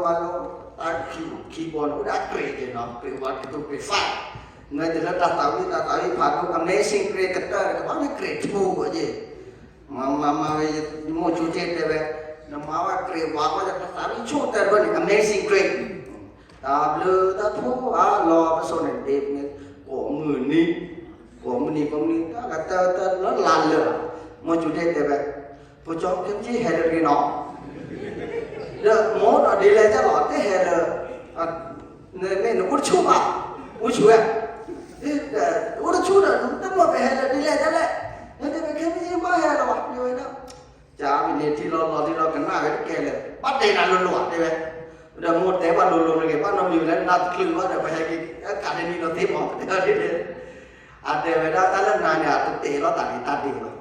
ဝါလီၤ, တၢ်ခံဘီန့ၣ် အိၣ်ဒၣ် grade နီၤ, grade one, grade two, grade five. နမ့ၢ်တုၤလၢတၢ်သးဝံၣ် တၢ်သးဝံၣ်ဖးဒိၣ် Amazing Grace ကတၢၢ် ကဘၣ်မ့ၢ် grade two အဃိ, မၤမၤမၤဝဲ မိၢ်ကၠိက့တဲဝဲ, နမၤဝဲ grade one ဝဲ တၢ်သးဝံၣ်ဆိကတၢၢ်တဖၣ်န့ၣ် Amazing Grace. တၢ်ဘျုးတၢ်ဖှိၣ်အါလီၤ ပစိာ်န့ၣ် ဒ့မ့ၢ် ကိးမုၢ်နံၤ, ကိးမုၢ်နံၤ ကိးမုၢ်နံၤ တၢ်ကတၢၢ်တၢ်လၢလါလၢာ်, မိၢ်ကၠိတဲတဲဝဲ, ဖိကၠီ ခဲမုၢ်ဆ့ၣ်ဟဲလၢတဂ့ၤနီၤ, ဒီးမိၢ်ဒီးဒ်လဲၣ်ဒ်လဲၣ်လီၤ တဟဲလၢ မ့ၢ်နအိၣ်တဆူၣ်ဘၣ်, အိၣ်ဆူၣ်ဝဲ, အိၣ်တဆူၣ်ဒီး တမ့ၢ်ပဟဲလၢဒ်လဲၣ်ဒ်လဲၣ်, နတဲဝဲခဲမုၢ်ဆ့ၣ်ဘၣ်ဟဲလီၤဘၣ် တဲဝဲဒၣ်, ကၢ်ပန့ၣ်ထံလီၤလီၤထံလီၤကနၣ်ဝဲတကဲလၢာ်, ဘၣ်တဲနၤလိၤလိၤဧါ တဲဝဲ, ဒီးမိၢ်တဲဘၣ်လိၤလိၤတဂ့ၤ ဘၣ်နီတမံၤဝဲလၢနတချုးဘၣ်ဒီး ပဟဲက့ၤ ကးဒဲးနံၤလီၤသ့မး တဲဝဲဒ်လဲၣ် အတဲဝဲဒၣ်တၢ်လၢနၤန့ၣ် အတတဲလီၤတၢ်ဒ့တၢ်ဒ့ဘၣ်,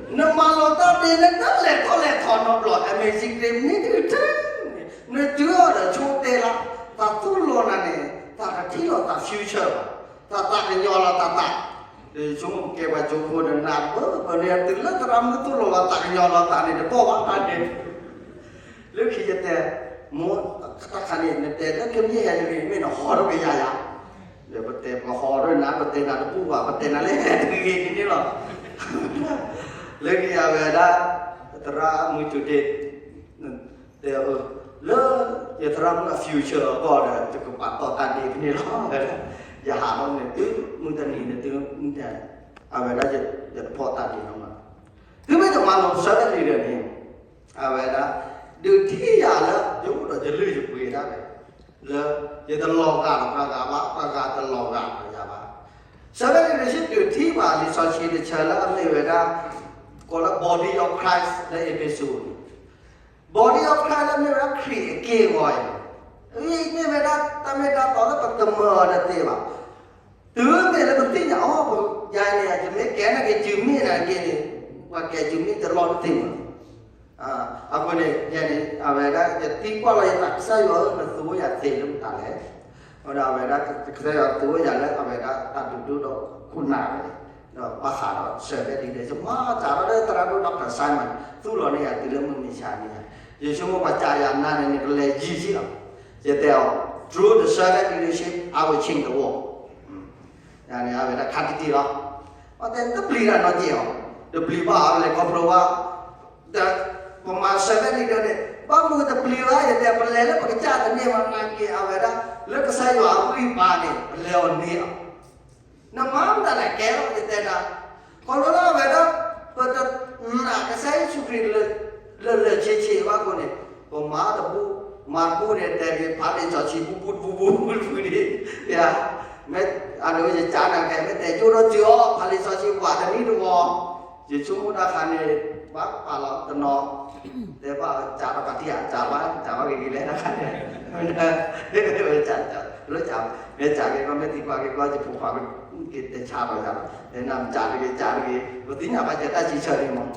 နမၤလီၤတၢ်ဒ့လၢတၢ်လဲၤထီၣ်လဲၤထီနီတဘျီ Amazing Grace မ့ၢ်ဒုးထဲန့ၣ် နတုၤအီၤဒီးဆိတဲလီၤ, တၢ်သူၣ်လီၤနၤန့ၣ် တၢ်တထံၣ်လီၤတၢ် future ဘၣ်, တၢ်သးကညီၤလီၤတၢ်သး, ဒီးဆိကမိၣ်ကဲပှၤကၠိဖိဒီးနၤဘၣ် ပန့ၣ်တုၤလၢသရၣ်မုၣ်သူၣ်လီၤဘၣ်သးကညီၤလီၤသးန့ၣ် တဘၣ်ဘၣ်တၢ်ဒ့ လၢခံယတဲ, မိၢ်တၢ်ခါန့ၣ် နတဲလၢခဲမုၢ်ဆ့ၣ်ဟဲတဂ့ၤ မ့ၢ်နဟီၣ်ဒီးကယၤယၤ, ဒီးပတဲပဟီၣ်ဒီးနၤ ပတဲနၤတဘူၣ်ဘၣ် ပတဲနၤလၢဟဲတဂ့ၤဒ်န့ၣ်လီၤ, လၢခံအဝဲဒၣ် သရၣ်မုၣ်ကၠိတဲ တဲအီၤ, လၢယသရၣ်မုၣ်အ future အဂီၢ်ဒီး ယကပာ်တီၢ်တၢ်ဒ့ဖဲန့ၣ်လီၤ, ယဟးထီၣ်န့ၣ် တုၤမုၢ်တနံၤန့ၣ် တုၤမုၢ်တနံၤ အဝဲဒၣ်ယတဖီၣ်တၢ်ဒ့နီတမံၤ, တုၤမ့ၢ်ယမၤလိ servant leader န့ၣ် အဝဲဒၣ် ဒုးထံၣ်ယၤလၢ ယအိၣ်ဒီးယလုၢ်ယပှ့ၤဒၣ်ဝဲ, လၢယတလီၤဂာ်ဒီးပှၤဂၤဘၣ် ပှၤဂၤတလီၤဂာ်ဒီးယၤဘၣ်, servant leadership ဒုးထံၣ်ပှၤလံာ်စီဆှံတဆၢလၢအမ့ၢ်ဝဲဒၣ် ကိးလၢ body of Christ လၢအ့းဖ့းစူးန့ၣ် body of Christ လၢမ့ၢ်ဝဲဒၣ်ခရံာ်အက့ၢ်အဂီၤအံၤ, မ့ၢ်ဝဲဒၣ်တၢ်မ့ၢ်တၢ်တီလၢပတမၤအီၤတသ့ဘၣ်, တုၤမ့ၢ်လၢပသ့ၣ်ညါအီၤ ယၤန့ၣ် ယမ့ၢ်ကဲနာ်က့ၤစုမ့ၢ်နာ်က့ၤန့ၣ် ပှၤကဲစုမ့ၢ်တလီၢ်တသ့မး, အဃိန့ၣ် ယဲန့ၣ် အဝဲဒၣ်ယသံကွၢ်လီၤယသး ကစၢ်ယွၤဧၢ နသူဝဲယၤသ့လၢမတၤလဲၣ်, အဝဲဒၣ်ကစၢ်ယွၤသူဝဲယၤလၢအဝဲဒၣ်တၢ်ဒုးဒိၣ်ဒီးခိၣ်နၢ်ဝဲန့ၣ်, ဒီးဘၣ်ဃးဒီး servant leader ယမၤစးထီၣ်လၢသရၣ်ဒိၣ် Doctor Simon သူၣ်လီၤန့ၢ်ယၤတုၤလၢမုၢ်မဆါန့ၣ်, ယဆိကမိၣ်ပှၤစံးယၤနၤန့ၣ် နကလဲၤယံၤဆံးလီၤ, ယတဲအီၤ through the servant leadership I will change the world န့ၣ် အဝဲဒၣ်ခါတံၢ်တံၢ်လီၤ, အတဲတပျံၤတၢ်နီတစဲးအီၤ, တပျံၤဘၣ်အီၤလဲၤခီဖျိဘၣ်, ဒီးပမၤ servant leader န့ၣ် ဘၣ်မနုၤတပျံၤဘၣ် ယတဲ ပလဲၤလၢပကစၢ်တန့ၢ်ဘၣ်နာ်က့ၤ အဝဲဒၣ် လၢကစၢ်ယွၤအဂံၢ်ဘါန့ၣ် ပလဲၤအီၤန့ၢ်လီၤ, နမၤမတၤလဲၣ်ကဲလီၤ ယတဲဒၣ်, ခီဖျိလၢအဝဲဒၣ် ပတနာ်ကစၢ်ယ့ၣ်ၡူးခရံာ် လၢာ်လၢာ်ဆ့ဆ့ဘၣ်အဃိန့ၣ်, ပမၤတဘူၣ်, မၤတဘူၣ်န့ၣ် တဲက့ၤ ဖးလံာ်စီဆှံ ဘူဘူတဘူဘူတဘူဒံး, ယၤ, မ့ၢ်အဒိ ယကးနၤကဲ မ့ၢ်တဲကၠိဒီးကၠိအီၤ ဖးလံာ်စီဆှံ ဝးတနံၣ်တဝီ, ယဆိကမိၣ်တၢ်ခါန့ၣ် ဘၣ်ပာ်လီၤတနီၤ, တဲဘၣ်ကးဒီးပှၤတံၢ်ဧါ ကးဘၣ် ကးဘၣ်ဂ့ၤဂ့ၤလဲၣ်တၢ်ခါန့ၣ်, မ့ၢ်ကး, မ့ၢ်ကးက့ၤကီး မ့ၢ်သံကွၢ်က့ၤကီး ယဖိခွါက့ၤတဲဆါဒီးယၤလီၤ, တဲနၤမ့ၢ်ကးတဂ့ၤ ကးတဂ့ၤ ပသ့ၣ်ညါဘၣ်ကဲတၢ်စံးဆၢန့ၣ်မး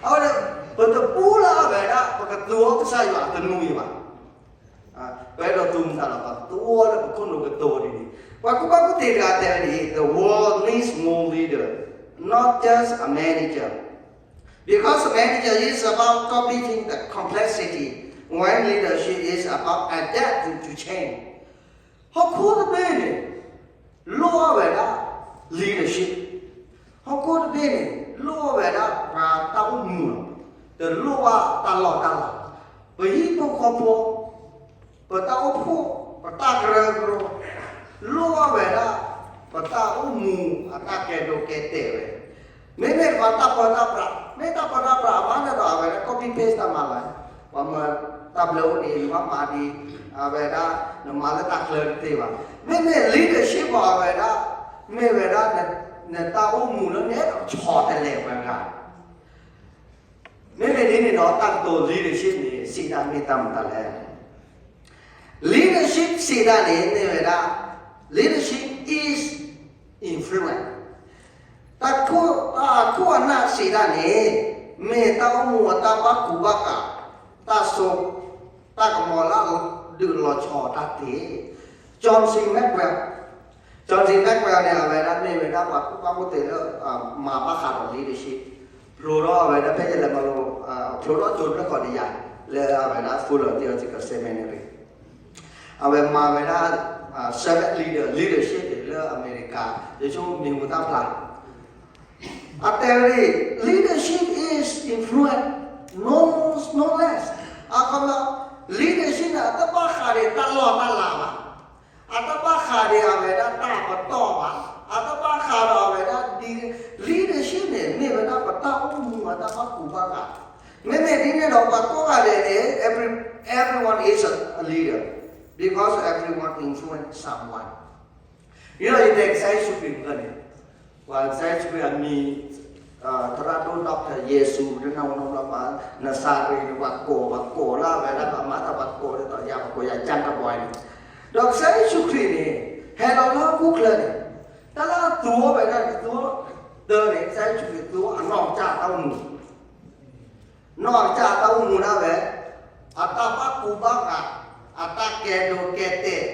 အဝဲန့ၣ် ပတပူလၢအဝဲဒၣ် ပကသူအီၤကစၢ်ယွၤတနူအံၤဘၣ်. ပအဲၣ်ဒိးသူမတၤလီၤ ပသူအီၤလၢပခိၣ်နူာ်ကတိၤဒ်န့ၣ်, ပှၤကူၣ်ဘၣ်ကူၣ်သ့တဂၤတဲဝဲဒ်အံၤ, The world needs more leader, not just a manager. Because a manager is about completing the complexity, when leadership is about adapt to, to change. ဟီၣ်ခိၣ်တဘ့ၣ်န့ၣ် လိၣ်အဝဲဒၣ် leadership, ဟီၣ်ခိၣ်တဘ့ၣ်န့ၣ် လိၣ်အဝဲဒၣ်ပှၤတၢ်အိၣ်မူလီၤ, တလိၣ်ဘၣ်တၢ်လီၢ်တၢ်လၤ, ပဟံၣ်ဖိဃီဖိ, ပတၢ်အိၣ်ဖှိၣ်, ပတၢ်ကရၢကရိ, လိၣ်အဝဲဒၣ် ပတၢ်အိၣ်မူအတၢ်ကဲဒိၣ်ကဲတဲာ်ဝဲ မ့မ့ၢ်ပှၤတၢ်ပၢတၢ်ပြး, မ့ၢ်တၢ်ပၢတၢ်ပြးအမၤန့ၣ်ဒီး အဝဲဒၣ် copy paste တၢ်မၤလီၤ, ပှၤမၤတၢ်ဘျၢအိၣ်ဒ်အံၤ နဘၣ်မၤဒ်အံၤ, အဝဲဒၣ် နမၤလၢတၢ်ချၢတသ့ဘၣ်. မ့မ့ၢ် leadership အဝဲဒၣ် မ့ၢ်ဝဲဒၣ် နတၢ်အိၣ်မူလၢနအဲၣ်ဒိးဆီတလဲပှၤဂၤ မ့မ့ၢ်ဒ်န့ၣ်ဒီး တၢ်ကတိၤ leadership န့ၣ် စံးတၢ်မ့ၢ်တၢ်မတၤလဲၣ်. Leadership စံးတၢ်န့ၣ် မ့ၢ်ဝဲဒၣ် leadership is influence. တၢ်ခိၣ် တၢ်ခိၣ်အနၢ်စံးတၢ်န့ၣ် မ့ၢ်တၢ်အိၣ်မူအတၢ်ဘၣ်ကူဘၣ်ကၤ တၢ်စိ တၢ်ကမီၤလၢဒုးလီၤဆီတၢ်သ့. John C Maxwell, John C Maxwell န့ၣ် အဝဲဒၣ်မ့ၢ်ဝဲဒၣ်ပှၤကူၣ်ဘၣ်ကူၣ်သ့လၢ မၤဘၣ်ဃးဒီး leadership ဖျိထီၣ်အဝဲဒၣ်ဖဲယလဲၤမၤလိ, ဖျိထီၣ်ကၠိတဖျၢၣ်ဃီဒံးယၤ, လၢအဝဲဒၣ် Fuller Theological Seminary အဝဲမၤဝဲဒၣ် servant leader, leadership လၢအမဲရကၤ, ယဆိကမိၣ်မံၤဟူသၣ်ဖျါ အတဲဝဲဒၣ် leadership is influence, no more, no less. အခီပညီ leadership န့ၣ် အတဘၣ်ဃးဒီးတၢ်လီၢ်တၢ်လၤဘၣ်, အတဘၣ်ဃးဒီးအဝဲဒၣ်တၢ်ပတီၢ်ဘၣ်, အတဘၣ်ဃးဒီးအဝဲဒၣ်ဒ် leadership န့ၣ် မ့ၢ်ဝဲဒၣ်ပတၢ်အိၣ်မူအတၢ်ဘၣ်ကူဘၣ်ဂာ်, မ့မ့ၢ်ဒ်န့ၣ်ဒီးပှၤကိးဂၤဒဲးန့ၣ် every, everyone is a, a leader because everyone influence someone. ဒီးယတဲကစၢ်ယ့ၣ်ၡူးခရံာ်မုၢ်န့ၣ်, ပှၤကစၢ်ယ့ၣ်ၡူးခရံာ်အမံၤ, သရၣ်ဒိၣ် doctor ယ့ၣ်ၡူး ဒ်န့ၣ်ဝဲနီၢ်ဘျီပှၤ နစၤရ့းန့ၣ် ပှၤကိး ပှၤကိးလၢအဝဲဒၣ် ပှၤမၤတၢ်ပှၤကိးဒ်သိးယၤ ပှၤကိးယၤ ကၠၢ်တဘွဲန့ၣ်, ဒီးကစၢ်ယ့ၣ်ၡူးခရံာ်န့ၣ် ဟဲလီၤလၢဟီၣ်ခိၣ်ချၢန့ၣ်, တၢ်လၢအသူဝဲဒၣ်န့ၣ် သူဝဲ, တၢ်န့ၣ် ကစၢ်ယ့ၣ်ၡူးခရံာ်သူဝဲအနီၢ်ကစၢ်အတၢ်အိၣ်မူ နီၢ်ကစၢ်အတၢ်အိၣ်မူဒၣ်ဝဲ, အတၢ်ဘၣ်ကူဘၣ်ဂာ်, အတၢ်ကဲဒိးကဲတဲာ်,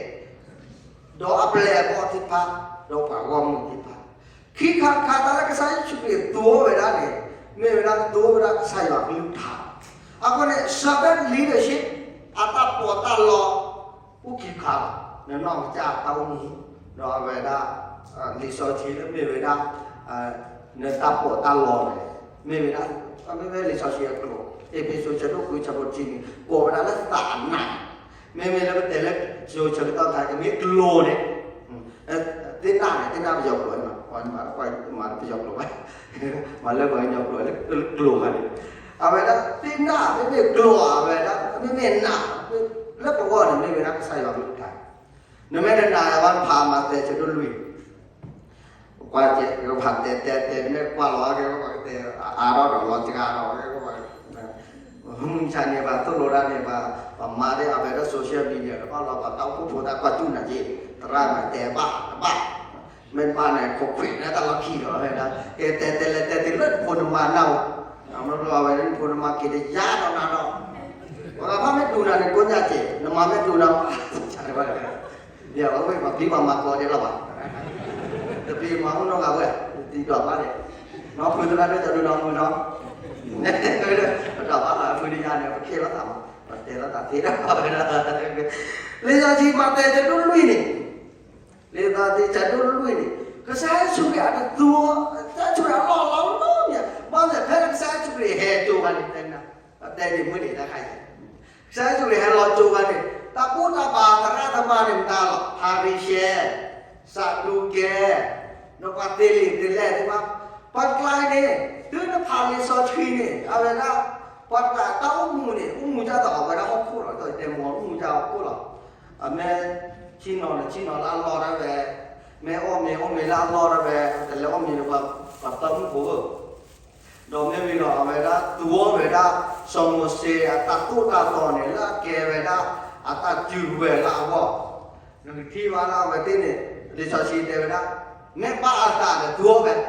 ဒီးအပျဲၢ်အဘီၣ်သ့ၣ်တဖၣ်, ဒီးပှၤဂီၢ်မုၢ်သ့ၣ်တဖၣ်, ခံခါတခါတၢ်လၢကစၢ်ယ့ၣ်ၡူးခရံာ်သူဝဲဒၣ်န့ၣ်, မ့ၢ်ဝဲဒၣ်သူဝဲဒၣ်ကစၢ်ယွၤကလုၢ်ကထါ, အဃိန့ၣ် servant leadership အတၢ်ပီးတၢ်လီ အိၣ်ခံခါလီၤ, နနီၢ်ကစၢ်အတၢ်အိၣ်မူ, ဒီးအဝဲဒၣ် လံာ်စီဆှံလၢမ့ၢ်ဝဲဒၣ် နတၢ်ပီးတၢ်လီန့ၣ်, မ့ၢ်ဝဲဒၣ် မ့မ့ၢ်လံာ်စီဆှံအကျိာ်, အ့းဖ့းစူး ဆၢဒိၣ်ဃု ဆၢဖိတဆံန့ၣ် ကိးဝဲဒၣ်လၢသးနး, မ့မ့ၢ်လၢပတဲလၢ ကၠိဆၢကတီၢ်ခါ ကမ့ၢ်ကျိာ်န့ၣ်, သ့ၣ်နၢ်န့ၣ် သ့ၣ်နၢ်ပယီၤကျိာ်န့ၣ်, မၤပယီၤကျိာ်ဘၣ်, မၤလၢပှၤကညီကျိာ်လၢကျိာ်ခါန့ၣ်, အဝဲဒၣ်သ့ၣ်နၢ် မ့မ့ၢ်ကျိာ် အဝဲဒၣ် မ့မ့ၢ်နး လၢပဂီၢ်န့ၣ် မ့ၢ်ဝဲဒၣ်ကစၢ်ယွၤကလုၢ်ကထါ, နမ့ၢ်တနးယၤဘၣ် နဖးမးသဲဆၢဒိၣ်လွံၢ် ကွၢ်ကဲ ကဖးတဲတဲတဲ နမ့ၢ်ကွၢ်လီၤကဲ ကတဲ အါထီၣ်ဒီးလီၤစှၤဒီး မုၢ်ဆါန့ၣ် ပှၤသိၣ်လိတၢ်န့ၣ် ပှၤမၤဒ်အဝဲဒၣ် social media ဒီးဘၣ်လီၤ ပှၤတၢ်အိၣ်ဖှိၣ်ဖိသၣ်ကွၢ်တူၢ်နၤက့ၤ သရၣ်မၤတဲဘၣ်တဘၣ် မ့ၢ်ဘၣ်န့ၣ် ခိးခွံးလၢတၢ်လီၢ်ခံဒီးဝဲဒၣ် ကဲတဲတဲလဲၤတဲတုၤလၢနဖိနမါနၢ်ဧိၤ, အမ့ၢ်အဝဲဒၣ်နဖိနမါက့ၤတယါဒီးနၤဒီး ပှၤဂၤဖးမ့ၢ်တူၢ်နၤန့ၣ် ကိးညါက့ၤ နမၤမ့ၢ်တူၢ်နၤ ဝဲ ပှၤဖံးပှၤမၤကိးဒဲးလီၤဘၣ်, တပံၤမၤမုၢ်နီၢ်ဂၤဝဲ တံၤဒွးဘၣ်န့ၣ်, နီၢ်ဖုသရၣ်ဒိၣ်တၢ်ဒိၣ်နီၢ်မုၢ်နီၢ်, ပတၢ်ဘၣ်ဖုန့ၣ်ယါန့ၣ် ပခဲလီၤသးမး ပတဲလီၤသးသ့ဒီးဝဲဒၣ်, လံာ်စီဆှံမးသဲဆၢဒိၣ်လွံၢ်န့ၣ် လံာ်စီဆှံဆၢဒိၣ်လွံၢ်န့ၣ် ကစၢ်ယ့ၣ်ၡူးခရံာ်အတသူ, ကစၢ်ယ့ၣ်ၡူးခရံာ်အလီၢ်လီၤလီၤမး, ဘၣ်ဆၣ်ဖဲလၢကစၢ်ယ့ၣ်ၡူးခရံာ်ဟဲကၠိဖဲန့ၣ် တဲနၤ, တဲဒ်မုၢ်န့ၣ်တခါအံၤ, ကစၢ်ယ့ၣ်ၡူးခရံာ်ဟဲလီၤကၠိဖဲန့ၣ် တၢ်ဘူၣ်တၢ်ဘါသရၣ်သမါန့ၣ်မတၤလီၤ, ဖၤရံၤၡဲ, စးဒူၤကဲ, ဒီးပှၤသ့လံာ်သ့လဲၢ်သ့ၣ်တဖၣ်, ပှၤကျါန့ၣ် တုၤနဖးလံာ်စီဆှံန့ၣ် အဝဲဒၣ် ပှၤတဂၤတၢ်အိၣ်မူန့ၣ် အိၣ်မူတၢ်သးအဝဲဒၣ်ဟီၣ်ခိၣ်လီၤ, ဒီးတဲမ့ၢ်အိၣ်မူတၢ်ဟီၣ်ခိၣ်လီၤ အမ့ၢ်ဆ့ၣ်နီၤန့ၣ် ဆ့ၣ်နီၤလၢအလီၢ်တၢ်ဝဲ, မ့ၢ်အီၣ်မ့ၤအီၣ်မ့ၤလၢအလီၢ်တၢ်ဝဲ, တလဲၤအီၣ်မ့ၤဒီးပှၤပာ်ပာ်မုၣ်ဖိဧၢ, ဒီးမ့ၢ်ဝံၤဒီးအဝဲဒၣ်သူအီၤဝဲဒၣ် စီၤမိၤၡ့အတၢ်သိၣ်တၢ်သီန့ၣ် လၢအကဲဝဲဒၣ်အတၢ်စုကဝဲၤလၢအဂီၢ်, နကထံၣ်ဘၣ်လၢအဝဲသ့ၣ်န့ၣ် လံာ်စီဆှံတဲဝဲဒၣ်, မ့ၢ်ဘၣ်အသးဒီးသူအီၤဝဲ,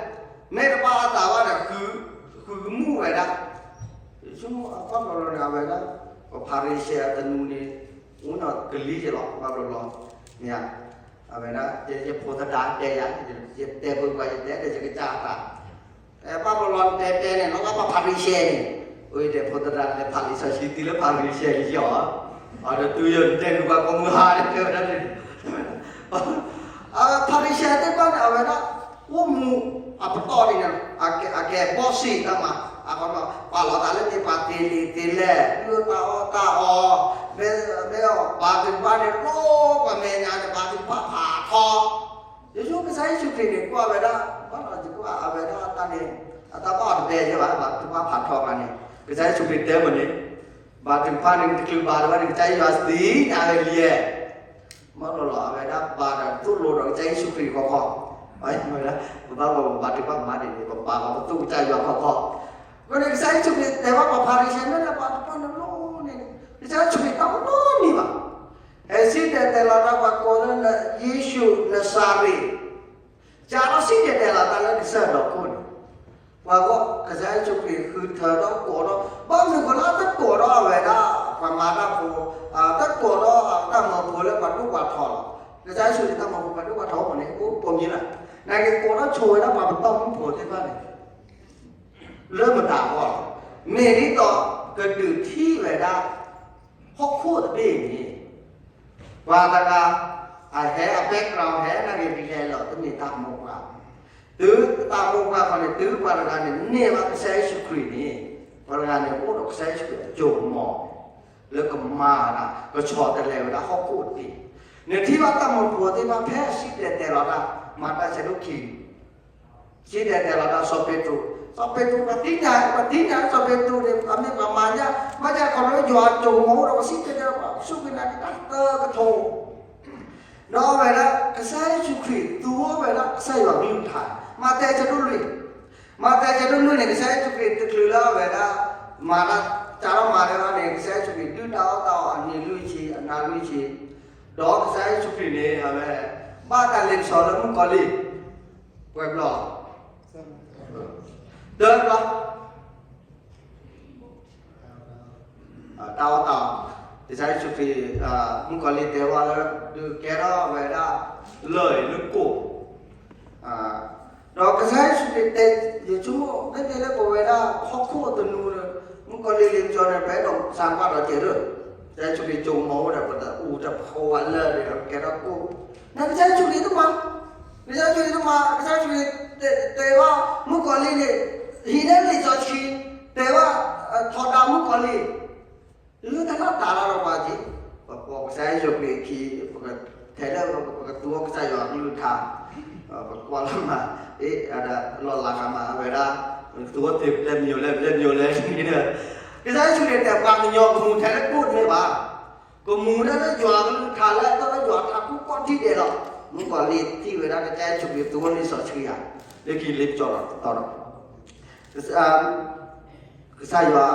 မ့ၢ်တဘၣ်အသးဘၣ်ဒီး ဃုကမူၣ်ဝဲဒၣ် ယဆိကမိၣ်အဘၣ်ဘျီဘျီန့ၣ် အဝဲဒၣ် ပှၤဖၤရံၤၡဲအတနူန့ၣ် အိၣ်နီၢ်ကလံၤက့ၤလီၤ ဘၣ်ဘျီဘျီ, မ့ၢ်ဧါ, အဝဲဒၣ် ယဖိသဒါတဲယၤ, ယတဲပှၤ ယတဲဒီးယကစၢ်သး, ဘၣ်ဘျီဘျီတဲတဲန့ၣ် လီၤဂာ်ပှၤဖၤရံၤၡဲန့ၣ်, အိၣ်ယတဲဖိသဒါလဲၤဖးလံာ်စီဆှံတုၤလၢဖၤရံၤၡဲလံယီၤ, အဒီးတုၤယတဲနုာ်ပှၤကိးမုၢ်ဟါန့ၣ် တဲဝဲဒၣ်န့ၣ် ဖၤရံၤၡဲသ့ၣ်တဖၣ်န့ၣ် အဝဲဒၣ် အိၣ်မူအပတီၢ်န့ၣ် အကဲဘီၣ်စံးတၢ်မၤ, အဃိဒီး ပာ်လီၤသးလၢန့ၣ် ပှၤသ့လံာ်သ့လဲၢ် အၢတၢ်အီၣ်တၢ်အီ, မ့ၢ် မ့ၢ်အီၤ ပှၤသ့ၣ်တဖၣ်န့ၣ် လိၣ်ပှၤမဲာ်ညါန့ၣ် ပှၤသ့ၣ်တဖၣ်ဖးထီ, ယဆိကမိၣ်ကစၢ်ယ့ၣ်ၡူးခရံာ်န့ၣ် ကွၢ်ဝဲဒၣ် ဘၣ်ဒီးယကွၢ်အဝဲဒၣ်အတၢ်န့ၣ် အတၢ်ဘၣ်အီၤတဘဲယဲဘၣ် ပှၤသ့ၣ်တဖၣ်ဖးထီဘၣ်န့ၣ် ကစၢ်ယ့ၣ်ၡူးခရံာ်တဲမ့ၢ်န့ၣ် ပှၤသ့ၣ်တဖၣ်န့ၣ်တချုးဘါလၢၤဘၣ်န့ၣ် ကစၢ်ယွၤသ့ၣ်ညါဝဲလံ, မ့ၢ်လီၤလီၤ အဝဲဒၣ်ဘါဒီးသိၣ်လိဒီးကစၢ်ယ့ၣ်ၡူးခရံာ်ခီခီ, ပဘၣ်ဘၣ်ပဘါထုကဖၣ်မၤန့ၣ်န့ၣ် ပဘါဘၣ်ပသိၣ်ကစၢ်ယွၤခီခီ, အဃိန့ၣ် ကစၢ်ယ့ၣ်ၡူးခရံာ်တဲဘၣ်ပှၤဖၤရံၤၡဲမ့ၢ်လၢပှၤတဖၣ်န့ၣ်လိၣ်န့ၣ် ကစၢ်ယ့ၣ်ၡူးခရံာ်တၢ်အိၣ်နီတမံၤဘၣ်, ဟဲစံၣ်တဲၤတဲလီၤတၢ်ပှၤကိးလၢ ယ့ၣ်ၡူးနစၤရ့း ကဒီးစံၣ်တဲၤတဲလီၤတၢ်လၢကစၢၢ်ဒီခိၣ်န့ၣ်, ပှၤဂီၢ်ကစၢ်ယ့ၣ်ၡူးခရံာ်ဃုထၢဒီးကိးဒီး ဘၣ်မနုၤဃိလၢတကိးဒီးအဝဲဒၣ် ပှၤမၤတၢ်ဖိ, တကိးဒီးတၢ်မၢဖိလၢပှၤဒိၣ်ပှၤထီလီၤ. ကစၢ်ယ့ၣ်ၡူးန့ၣ်တၢ်မၢဖိပှၤဒိၣ်ပှၤထီအိၣ်မးန့ၣ် အိၣ်ပိာ်မံလၢ်, နာ်က့ကိးဒီးဆိဝဲဒၣ်ပှၤပတီၢ်မုၣ်ဖိသ့ၣ်တဖၣ်န့ၣ် လၢမတၤအဂီၢ်လဲၣ်, မ့ၢ်ဒ်သိးကဒုးထံၣ်ဝဲဒၣ် ဟီၣ်ခိၣ်တဘ့ၣ်န့ၣ် ပှၤတဂၤ အဟဲအ background ဟဲနာ်က့ၤဒ်လဲၣ်လီၤ တမ့ၢ်တၢ်မိၢ်ပှၢ်, တုၤတၢ်မိၢ်ပှၢ်ဃီန့ၣ် တုၤပှၤတဂၤန့ၣ် န့ၢ်ဘၣ်ကစၢ်ယ့ၣ်ၡူးခရံာ်န့ၣ် ပှၤတဂၤန့ၣ် အိၣ်ဒီးကစၢ်ယ့ၣ်ၡူးခရံာ်အစိကမီၤ လၢကမၤတၢ် ကဆီတလဲဝဲဒၣ်ဟီၣ်ခိၣ်တဘ့ၣ်, နထံၣ်ဘၣ်တၢ်မၢဖိသ့ၣ်တဖၣ် ဖဲအစံၣ်တဲၤတဲလီၤတၢ် မၤတၢ်ဆဲးဒိၣ်ခံ စံၣ်တဲၤတဲလီၤတၢ် စီၤပ့းတရူး, စီၤပ့းတရူး ပှၤသ့ၣ်ညါ ပှၤသ့ၣ်ညါစီၤပ့းတရူးန့ၣ် အမ့ၢ်ပှၤမၤညၣ် မၤညၣ်ခီဖျိယွၤအစိကမီၤအိၣ်ဒီး ပှၤစံၣ်တဲၤတဲလီၤ ပှၤစူၢ်က့ၤနာ်က့ၤတၢ်သၢကထိ ဒီးအဝဲဒၣ် ကစၢ်ယ့ၣ်ၡူးခရံာ်သူဝဲဒၣ်ကစၢ်ယွၤကလုၢ်ကထါ, မးသဲဆၢဒိၣ်လွံၢ်, မးသဲဆၢဒိၣ်လွံၢ်န့ၣ် ကစၢ်ယ့ၣ်ၡူးခရံာ်တချုးလၢအဝဲဒၣ် မၤတၢ် စးထီၣ်မၤတၢ်န့ၣ် ကစၢ်ယ့ၣ်ၡူးခရံာ်ဒုၣ်တၢ်အီၣ်တၢ်အီအနံၤလွံၢ်ဆံ အနၤလွံၢ်ဆံ, ဒီးကစၢ်ယ့ၣ်ၡူးခရံာ်န့ၣ် အဝဲ ဘၣ်တၢ်လ့ပစီလၢမုၣ်ကီၤလံၢ် ပှဲၤဘျီ တၢဘျီ တၢ်အီၣ်တၢ်အီ, ကစၢ်ယ့ၣ်ၡူးခရံာ် မုၣ်ကီၤလံၢ်တဲဝဲလၢ ဒုးကဲထီၣ်ဝဲဒၣ် လၢၢ်အံၤလၢကိၣ်, ဒီးကစၢ်ယ့ၣ်ၡူးခရံာ်တဲ ယဆိကမိၣ် မ့မ့ၢ်လၢပဝဲဒၣ်ဟီၣ်ခိၣ်အသနူဒီး မုၣ်ကီၤလံၢ်လ့ပစီန့ၣ် ပအဲၣ်ဒိးစးကွၢ်ဒီးကဲးလၢ ကစၢ်ယ့ၣ်ၡူးခရံာ်စိကမီၤအိၣ်ဒီး ပတအူတဖိဝဲလၢၢ်ဒီး ကဲထီၣ်ကိၣ်, နကစၢ်ယ့ၣ်ၡူးခရံာ်တမၤ, ကစၢ်ယ့ၣ်ၡူးခရံာ်တမၤ, ကစၢ်ယ့ၣ်ၡူးခရံာ်တဲဘၣ် မုၣ်ကီၤလံၢ်န့ၣ် ဟံးန့ၢ်လံာ်စီဆှံ, တဲဘၣ် ထီဒါမုၣ်ကီၤလံၢ် လၢတၢ်လီၢ်တၢ်လီၢ်ဒီးပှၤက့ၤ, ပပိာ်ကစၢ်ယ့ၣ်ၡူးခရံာ်အခံ, ပကထဲလၢ ပကသူဝဲကစၢ်ယွၤအကလုၢ်ကထါ, ပကွၢ်လီၤမး, အ့ လီၤလးဂၤမး အဝဲဒၣ် ပကသူဝဲသ့ၣ် ပလဲၤမံၤလဲၣ် ပလဲၤမံၤလဲၣ်န့ၣ်ဒီး ကစၢ်ယ့ၣ်ၡူးခရံာ်တဲပှၤကညီကမူၤထဲလၢကိၣ်တမ့ၢ်ဘၣ်, ကမူၤထဲလၢယွၤကလုၢ်ကထါလၢအသီၣ်လၢယွၤထးခိၣ်ကီၢ်ထံၣ်ဒဲးလီၤ. မုၣ်ကီၤလံၢ်ထံၣ်ဝဲဒၣ်ကစၢ်ယ့ၣ်ၡူးခရံာ်သူဝဲလံာ်စီဆှံဧါ, လၢခံလ့ပစီဒီးတတီၤဒီး ကစၢ်ယွၤ,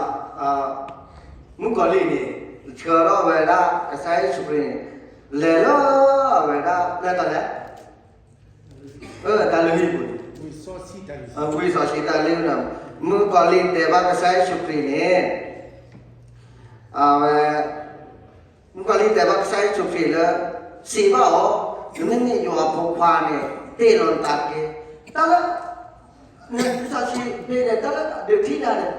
မုၣ်ကီၤလံၢ်န့ၣ် ဆှၢထီၣ်ဝဲဒၣ်ကစၢ်ယ့ၣ်ၡူးခရံာ်န့ၣ် လဲၤလၢအဝဲဒၣ် လဲၤတၢ်လဲၣ်, တၢ်လုၢ်ဟံၣ်ပူၤန့ၣ်, ဝံစီဆှံတၢ်လုၢ်ဟံၣ်ပူၤဒီး မုၣ်ကီၤလံၢ်တဲဘၣ်ကစၢ်ယ့ၣ်ၡူးခရံာ်န့ၣ်, အဝဲ မုၣ်ကီၤလံၢ်တဲဘၣ်ကစၢ်ယ့ၣ်ၡူးခရံာ်လၢ စံးဘၣ်အီၤ, နမ့မ့ၢ်ယွၤအဖိခွါန့ၣ် တ့ၢ်လီၤနသးတက့ၢ်. တၢ်လၢ နစီဆှံမ့ၢ်န့ၣ် တၢ်လၢဒုးထံၣ်နၤန့ၣ်,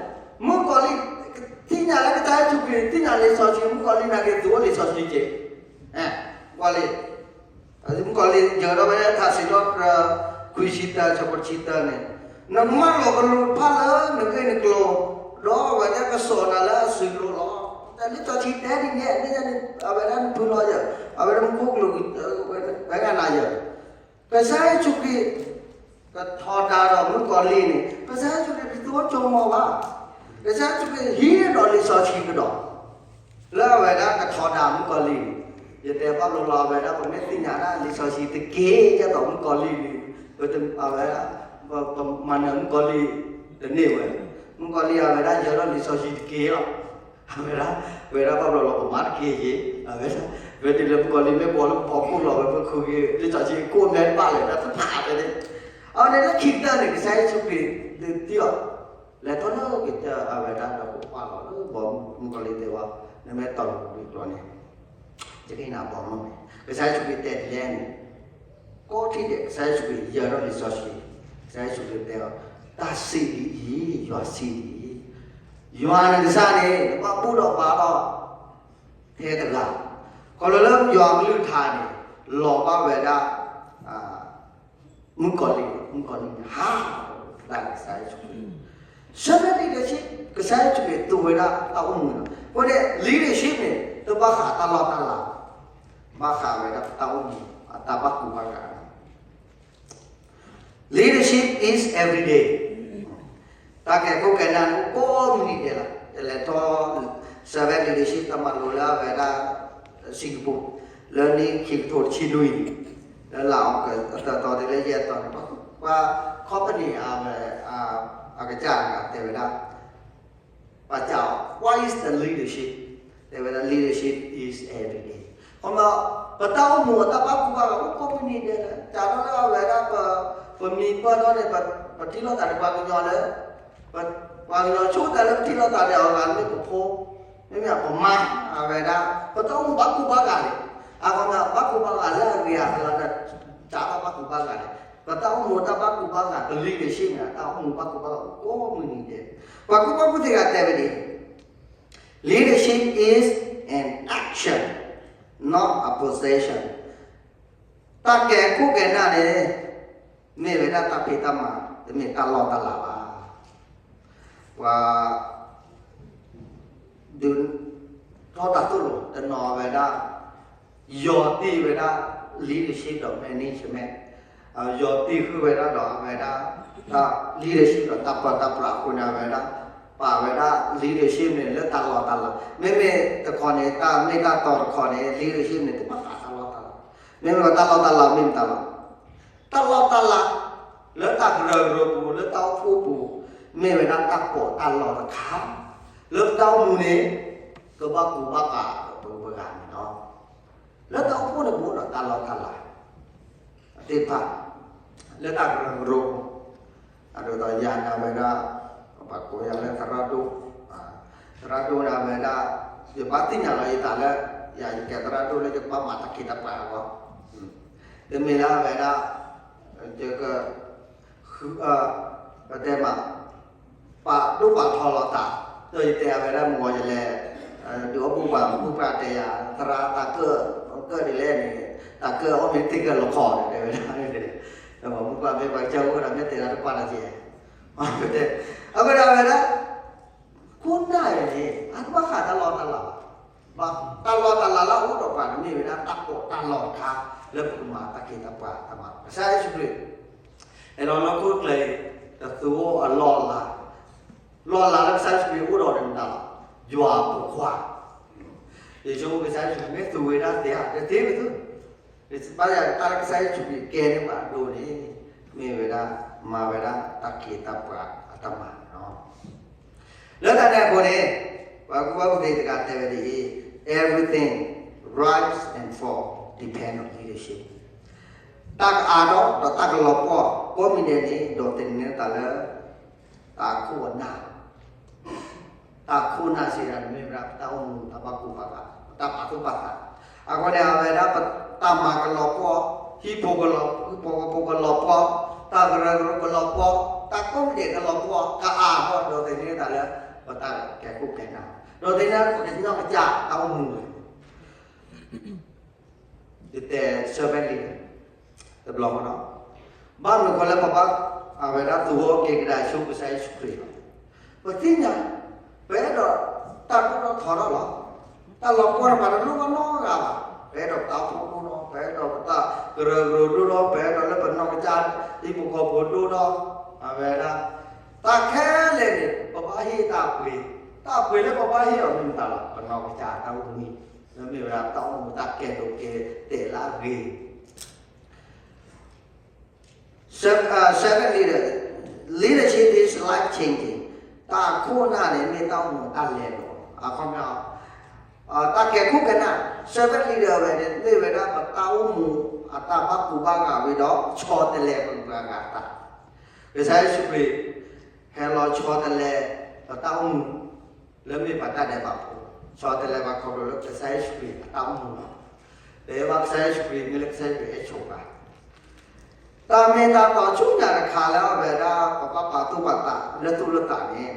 မုၣ်ကီၤလံၢ် ထံၣ်နၤလၢကစၢ်ယ့ၣ်ၡူးခရံာ် ထံၣ်နၤလံာ်စီဆှံ မုၣ်ကီၤလံၢ်နာ်က့ၤသူဝဲလံာ်စီဆှံက့ၤ, မုၣ်ကီၤလံၢ် မုၣ်ကီၤလံၢ်ယၢၤထီၣ်ဝဲဒၣ်ထါစံးထီၣ်ပတြၢၤ ခွံဆံတၢ ဆၢဖိတဆံတၢန့ၣ်, နကမၢလီၤကလူးတဖၣ်လၢနဂ့ၢ်နကျိၤ, ဒီးအဝဲသ့ၣ်ကစိာ်နၤလၢအစုကျိၤလီၤ. တၢ်လံာ်စီဆှံတဲဒ်န့ၣ် မ့ၢ်ညါန့ၣ် အဝဲဒၣ်နဖုလီၤယၢၤ, အဝဲဒၣ်မူခိၣ်ကလူး ဝဲဂၤနၤယၢၤ, ကစၢ်ယ့ၣ်ၡူးခရံာ် ကထီဒါဒီးမုၣ်ကီၤလံၢ်န့ၣ် ကစၢ်ယ့ၣ်ၡူးခရံာ်တသူဝဲကၠိမီၤဘၣ်. ကစၢ်ယ့ၣ်ၡူးခရံာ်ဟံးဒီးလံာ်စီဆှံကဒီး လၢအဝဲဒၣ်ကထီဒါမုၣ်ကီၤလံၢ်န့ၣ်, ယတဲဘၣ်ဘျီလီၤ အဝဲဒၣ်ပမ့ၢ်သ့ၣ်ညါဒၣ်လံာ်စီဆှံတက့ၢ် ဒ်သိးမုၣ်ကီၤလံၢ်န့ၣ် ပတ အဝဲဒၣ် ပမၤနၢၤမုၣ်ကီၤလံၢ်တန့ၢ်ဝဲ, မုၣ်ကီၤလံၢ်အဝဲဒၣ်ယၢၤထီၣ်လံာ်စီဆှံတက့ၢ်လီၤ. အဝဲဒၣ် ဝဲဒၣ်ဘၣ်ဘျီလီၤ ပမၤတက့ၢ်က့ၤ, အဝဲဒၣ် ဝဲတုၤလၢမုၣ်ကီၤလံၢ်မ့ၢ်ဘီလၢပဖီခိၣ်လီၤ ဝဲပခိၣ်က့ၤ လံာ်စီဆှံကိၣ်မဲတဘၣ်လဲၣ် တၢ်တဖးတဲန့ၣ်, အဝဲန့ၣ်လၢခံကတၢၢ်န့ၣ် ကစၢ်ယ့ၣ်ၡူးခရံာ်ဒုးသံအီၤ လဲၤထီၣ်လၢကစၢ်အဝဲဒၣ်ဒီးကကွၢ်လီၤလၢဘီမုၢ် မုၣ်ကီၤလံၢ်တဲဝဲ နမ့ၢ်တီၢ်လီၤဝံၤကျီန့ၣ် ယကဟ့ၣ်နၤဘီမုၢ်, ကစၢ်ယ့ၣ်ၡူးခရံာ်တဲဒ်လဲၣ်န့ၣ်, ကိးထံၣ်ဒဲး ကစၢ်ယ့ၣ်ၡူးခရံာ်ယၢၤထီၣ်လံာ်စီဆှံ, ကစၢ်ယ့ၣ်ၡူးခရံာ်တဲအီၤ, တၢ်စံးဒ်အံၤ, ယွၤစံးဒ်အံၤ, ယွၤနကစၢ်န့ၣ် နဘၣ်ဘူၣ်ထီၣ်ဘါထီၣ် ထဲတဂၤ, ခီဖျိလၢယွၤကလုၢ်ကထါန့ၣ် လီၤဘၣ်ဝဲဒၣ် မုၣ်ကီၤလံၢ်, မုၣ်ကီၤလံၢ်န့ၣ် ဟး လၢကစၢ်ယ့ၣ်ၡူးခရံာ်, ဆၢဖဲ leadership ကစၢ်ယ့ၣ်ၡူးခရံာ်သူဝဲဒၣ်တၢ်အိၣ်မူလီၤ. အဃိန့ၣ် leadership န့ၣ် တဘၣ်ဃးတၢ်လီၢ်တၢ်လၤ, ဘၣ်ဃးဝဲဒၣ်ပတၢ်အိၣ်မူ အတၢ်ဘၣ်ကူဘၣ်ဂာ် Leadership is everyday. တၢ်ကဲခိၣ်ကဲနၢ်န့ၣ် ကိးမုၢ်နံၤဒဲးလီၤ. တလဲၤထီၣ် servant leadership တၢ်မၤလိလၢအဝဲဒၣ် Singapore လၢနံၣ်ခံကထိတဆံနွံန့ၣ် လၢလါအီကူး အသၢသီတုၤလၢယဲၢ်သီန့ၣ် ပှၤ company အဝဲ အကစၢ်တဂၤတဲဝဲဒၣ် ပစံးအီၤ what is the leadership? တဲဝဲဒၣ် leadership is everyday. ခီမီ ပတၢ်အိၣ်မူအတၢ်ဘၣ်ကူဘၣ်ဂာ် အိၣ်ကိးမုၢ်နံၤဒဲးလီၤ. စးထီၣ်လၢအဝဲဒၣ် ပမံပၢၢ်ထီၣ်န့ၣ် ပထံၣ်လိာ်သးဒီးပှၤကညီလၢ ပှၤကညီဆိကတၢၢ်လၢပထံၣ်လိာ်သးဒီးအီၤဂၤမ့ၢ်ပဖိ မ့မ့ၢ်ပမါအဝဲဒၣ် ပတၢ်အိၣ်မူဘၣ်ကူဘၣ်ဂာ်န့ၣ် အခီပညီဘၣ်ကူဘၣ်ဂာ်လၢအဂ့ၤအကျိၤဒီး စးထီၣ်ဘၣ်ကူဘၣ်ဂာ်န့ၣ် ပတၢ်အိၣ်မူတၢ်ဘၣ်ကူဘၣ်ဂာ် ပ leadership န့ၣ် တၢ်အိၣ်မူဘၣ်ကူဘၣ်ဂာ်ကိးမုၢ်နံၤဒဲး, ပှၤကူၣ်ဘၣ်ကူၣ်သ့ဂၤတဲဝဲဒ်အံၤ, leadership is an action, not a position. တၢ်ကဲခိၣ်ကဲနၢ်န့ၣ် မ့ၢ်ဝဲဒၣ်တၢ်ဖံးတၢ်မၤ, တမ့ၢ်တၢ်လီၢ်တၢ်လၤဘၣ်. ပှၤ ဒုးထီၣ်တၢ်သိၣ်လိ တနီၤဝဲဒၣ် ယီၤတံၢ်ဝဲဒၣ် leadership ဒီး management, ယီၤတံၢ်ဃုာ်ဝဲဒၣ်ဒီးအဝဲဒၣ် တၢ် leadership ဒီးတၢ်ပၢတၢ်ပြးအဃိန့ၣ် အဝဲဒၣ် ပာ်ဝဲဒၣ် leadership န့ၣ် လၢတၢ်လီၢ်တၢ်လၤ, မ့မ့ၢ်တခီန့ၣ် တၢ်မ့ၢ်တၢ်တီတခီန့ၣ် leadership န့ၣ် တဘၣ်ဃးတၢ်လီၢ်တၢ်လၤ, မ့မ့ၢ်တၢ်လီၢ်တၢ်လၤမ့ၢ်မတၤလီၤ တၢ်လီၢ်တၢ်လၤ လၢတၢ်ကရၢကရိပူၤ လၢတၢ်အိၣ်ဖှိၣ်ပူၤ မ့ၢ်ဝဲဒၣ်တၢ်ပီးတၢ်လီတခါ, လၢပတၢ်အိၣ်မူန့ၣ် ကဘၣ်ကူဘၣ်ဂာ်ဒီးပဂၤန့ၣ်လီၤ. လၢတၢ်အိၣ်ဖှိၣ်န့ၣ် ပအိၣ်ဒီးတၢ်လီၢ်တၢ်လၤ သ့ၣ်တဖၣ်, လၢတၢ်ကရၢကရိပူၤ, အဒိဒီးယၤန့ၣ်ဝဲဒၣ် ပှၤကိးယၤလၢသရၣ်ဒိၣ်, သရၣ်ဒိၣ်န့ၣ်ဝဲဒၣ် ယဘၣ်သ့ၣ်ညါလီၤယသးလၢ ယၤယကဲသရၣ်ဒိၣ်လၢယကဘၣ်မၤတၢ်ခ့တၢ်ပှၤအဂီၢ်, တမ့ၢ်လၢအဝဲဒၣ် ယက ပတဲမး ပာ်ဒိၣ်ပာ်ထီလီၤသး, ဒီးယတဲအဝဲဒၣ်မ့ၢ်ဝံၤယလဲၤ ဒုးအိၣ်ဘူၣ်ပှၤမုၣ်ပှၢ်တဲယၤ သရၣ်တၢ်ကၢၣ် ကၢၣ်ဒ်လဲၣ်န့ၣ် တၢ်ကၢၣ်အီၣ်မ့ၢ်တ့ၢ်ကၢၣ်လီၤခီန့ၣ် တဲဝဲဒၣ်, ဒီးမုၣ်ပှၢ်မ့ၢ်ပှၤကစၢ်အိၣ်ဒီးမ့ၢ်တဲဒၣ်တပှၢ်လီၤကဲ, အဝဲဒၣ် ခိၣ်နၢ်အံၤန့ၣ် အတဘၣ်ဃးတၢ်လီၢ်တၢ်လၤဘၣ်, တၢ်လီၢ်တၢ်လၤလၢအအိၣ်ဒီးပှၤန့ၣ်မ့ၢ်ဝဲဒၣ်တၢ်ပီးတၢ်လီတခါ လၢပကမၤတၢ်ခ့တၢ်ပှၤတၢ်မၤ ကစၢ်ယ့ၣ်ၡူးခရံာ် အဲၣ်ဒိးလၢခိၣ်ကျၢၢ်အံၤ တသူအိၣ်အလီၢ်အလၤ, လီၢ်အလၤလၢကစၢ်ယ့ၣ်ၡူးခရံာ်အိၣ်ဒီးန့ၣ်မတၤလီၤ, ယွၤအဖိခွါ, ယဆိကမိၣ်ကစၢ်ယ့ၣ်ၡူးခရံာ်မ့ၢ်သူဝဲဒၣ်သ့ဧါ, တသ့ပသူ, ဘၣ်ဆၣ်တၢ်လၢကစၢ်ယ့ၣ်ၡူးခရံာ်ကဲန့ၢ်ပှၤအဒိန့ၣ် မ့ၢ်ဝဲဒၣ် မၤဝဲဒၣ်တၢ်ခ့တၢ်ပှၤအတၢ်မၤလီၤ. လၢတၢ်န့ၣ်အဃိန့ၣ် ပှၤကူၣ်ဘၣ်ကူၣ်သ့တဂၤတဲဝဲဒ်အံၤ, everything rise and fall depend on leadership. တၢ်ကအါထီၣ်ဒီးတၢ်ကလီၤပှီၢ်ကိးမုၢ်နံၤဒဲးန့ၣ် ဒီးသန့ၤန့ၢ်တၢ်လၢ တၢ်ခိၣ်အနၢ် တၢ်ခိၣ်နၢ်စံးဒၣ်န့ၣ်မ့ၢ်ဝဲဒၣ် ပတၢ်အိၣ်မူတၢ်ဘၣ်ကူဘၣ်ဂာ် ပတၢ်ပာ်သူၣ်ပာ်သး, အဃိန့ၣ် အဝဲဒၣ်ပတၢ်မၤကလီၤပှီၢ်, ဟံၣ်ဖိကလီၤ, ဟံၣ်ဖိဃီဖိကလီၤပှီၢ်, တၢ်ကရၢကရိကလီၤပှီၢ်, တၢ်ကိးမုၢ်နံၤဒဲးကလီၤပှီၢ် ကအါထီၣ်ဒီးသန့ၤတၢ်လၢ ပတၢ်ကဲခိၣ်ကဲနၢ်, ဒီးသန့ၤပကညီကစၢ်တၢ်အိၣ်မူန့ၣ် ယတဲ servant leader တဘျီဃီနီၤ, ဘၣ်မနုၤဃိလၢပဘၣ် အဝဲဒၣ်သူဝဲက့ၤကဒါဆူကစၢ်ယ့ၣ်ၡူးခရံာ်လီၤ. ပသ့ၣ်ညါ ပအဲၣ်ဒိးတၢ်ဒိၣ်ထီၣ်ထီထီၣ်လီၤ. တၢ်လီၤပှီၢ်န့ၣ် ပှၤတလိၣ်ဘၣ်နီတဂၤဘၣ်. ပအဲၣ်ဒိးပတၢ်အိၣ်ဖှိၣ်ဒိၣ်ထီၣ်, ပအဲၣ်ဒိးပတၢ်ကရၢကရိဒိၣ်ထီၣ်, ပအဲၣ်ဒိးလၢပနီၢ်ကစၢ် ဟံၣ်ဖိဃီဖိဒိၣ်ထီၣ်, အဝဲဒၣ် တၢ်ခဲလၢာ်န့ၣ် ပဘၣ်ဟ့ၣ်တၢ်ပှ့ၤ, တၢ်ပှ့ၤလၢပဘၣ်ဟ့ၣ်အီၤမ့ၢ်မတၤလီၤ, ပနီၢ်ကစၢ်တၢ်အိၣ်မူ လၢမ့ၢ်ဝဲဒၣ်တၢ်အိၣ်မူတၢ်ကဲဒိးကဲတဲာ်လၢအဂ့ၤ Seven, uh, seven leader, leadership is life changing. တၢ်ခိၣ်နၢ်န့ၣ် မ့ၢ်တၢ်အိၣ်မူတၢ်လဲၤလီၤ. အခီပညီ တၢ်ကဲခိၣ်ကဲနၢ် servant leader ဝဲန့ၣ် မ့ၢ်ဝဲဒၣ်ပတၢ်အိၣ်မူအတၢ်ဘၣ်ကူဘၣ်ဂာ်ဝံၤဒီး ဆီတလဲပှၤဂၤအသး. ကစၢ်ယ့ၣ်ၡူးခရံာ် ဟဲလီၤဆီတလဲပတၢ်အိၣ်မူ လၢမ့ၢ်ပှၤတၢ်ဒဲးဘးဖိ, ဆီတလဲပှၤခီဖျိလၢကစၢ်ယ့ၣ်ၡူးခရံာ်အတၢ်အိၣ်မူလီၤ. တဲဘၣ်ကစၢ်ယ့ၣ်ၡူးခရံာ် မ့ၢ်လၢကစၢ်ယ့ၣ်ၡူးခရံာ်ဟဲဆိပှၤ တၢ်မ့ၢ်တၢ်တီဆူညါတခါလၢအဝဲဒၣ် ပဘၣ်ပာ်သူၣ်ပာ်သးလၢသူၣ်လၢသးန့ၣ်,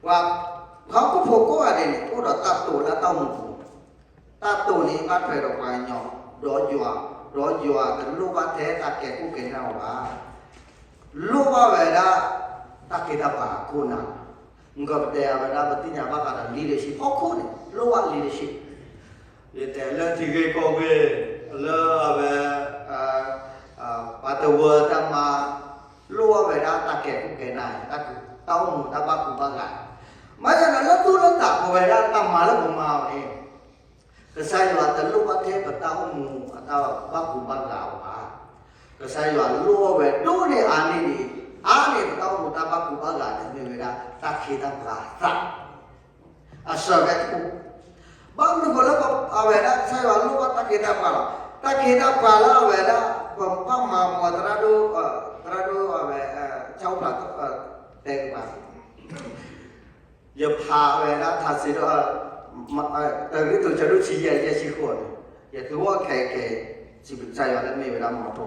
ပှၤဟီၣ်ခိၣ်ဖိကိးဂၤဒဲးန့ၣ် အိၣ်ဒီးတၢ်တိာ်လၢတၢ်အိၣ်မူပူၤ, တၢ်တိာ်န့ၣ်ဘၣ်ထွဲဒီးပှၤကညီ, ဒီးယွၤ, ဒီးယွၤတလိၣ်ဘၣ်ထဲတၢ်ကဲခိၣ်ကဲနၢ်အီၤဘၣ်. လိၣ်ဘၣ်ဝဲဒၣ် တၢ်ခ့တၢ်ပှၤအခိၣ်နၢ်, မ့ၢ်ကပတဲအဝဲဒၣ် ပသ့ၣ်ညါဘၣ်ဃးဒီး leadership ဟီၣ်ခိၣ်န့ၣ် လိၣ်ဘၣ် leadership ယတဲလၢထံဂ့ၢ်ကီၢ်ဂ့ၢ် လၢအဝဲ ပှၤတဝၢတၢ်မၤ လိၣ်ဘၣ်ဝဲဒၣ်တၢ်ကဲခိၣ်ကဲနၢ်, တၢ်အိၣ်မူတၢ်ဘၣ်ကူဘၣ်ဂာ်, မ့ၢ်ယနာ်လၢသူၣ်လၢသးပဝဲဒၣ်တၢ်မၤလၢပမၤအီၤန့ၣ် ကစၢ်ယွၤတလိၣ်ဘၣ်ထဲပတၢ်အိၣ်မူအတၢ်ဘၣ်ကူဘၣ်ဂာ်အီၤဘၣ်. ကစၢ်ယွၤလိၣ်ဘၣ်ဝဲဒိၣ်န့ၢ်အါန့ၢ်န့ၣ်, အါန့ၢ်ပတၢ်အိၣ်မူတၢ်ဘၣ်ကူဘၣ်ဂာ်န့ၣ် မ့ၢ်ဝဲဒၣ်တၢ်ခ့တၢ်ပှၤအသး အစၢၤဝဲတပူၤ, ဘၣ်မနုၤဃိလၢအဝဲဒၣ်ကစၢ်ယွၤလိၣ်ဘၣ်တၢ်ခ့တၢ်ပှၤလီၤ. တၢ်ခ့တၢ်ပှၤလၢအဝဲဒၣ် ပဘၣ်မၤမူသရၣ်ဒိၣ်, သရၣ်ဒိၣ်အဝဲ ဆၣ်အိၣ်ဖျါ တဲကပၤ ယဖးဝဲဒၣ်ထါစံးဒိၣ်, တၢ်ဂ့ၢ်တိၤဆၢဒိၣ်ဆံယဲၢ်ယဲၢ်ဆံဃိးန့ၣ်, ယသူဝဲခဲအံၤခဲအံၤ, စံးဘျုးကစၢ်ယွၤလၢမ့ၢ်ဝဲဒၣ်မီၤထိ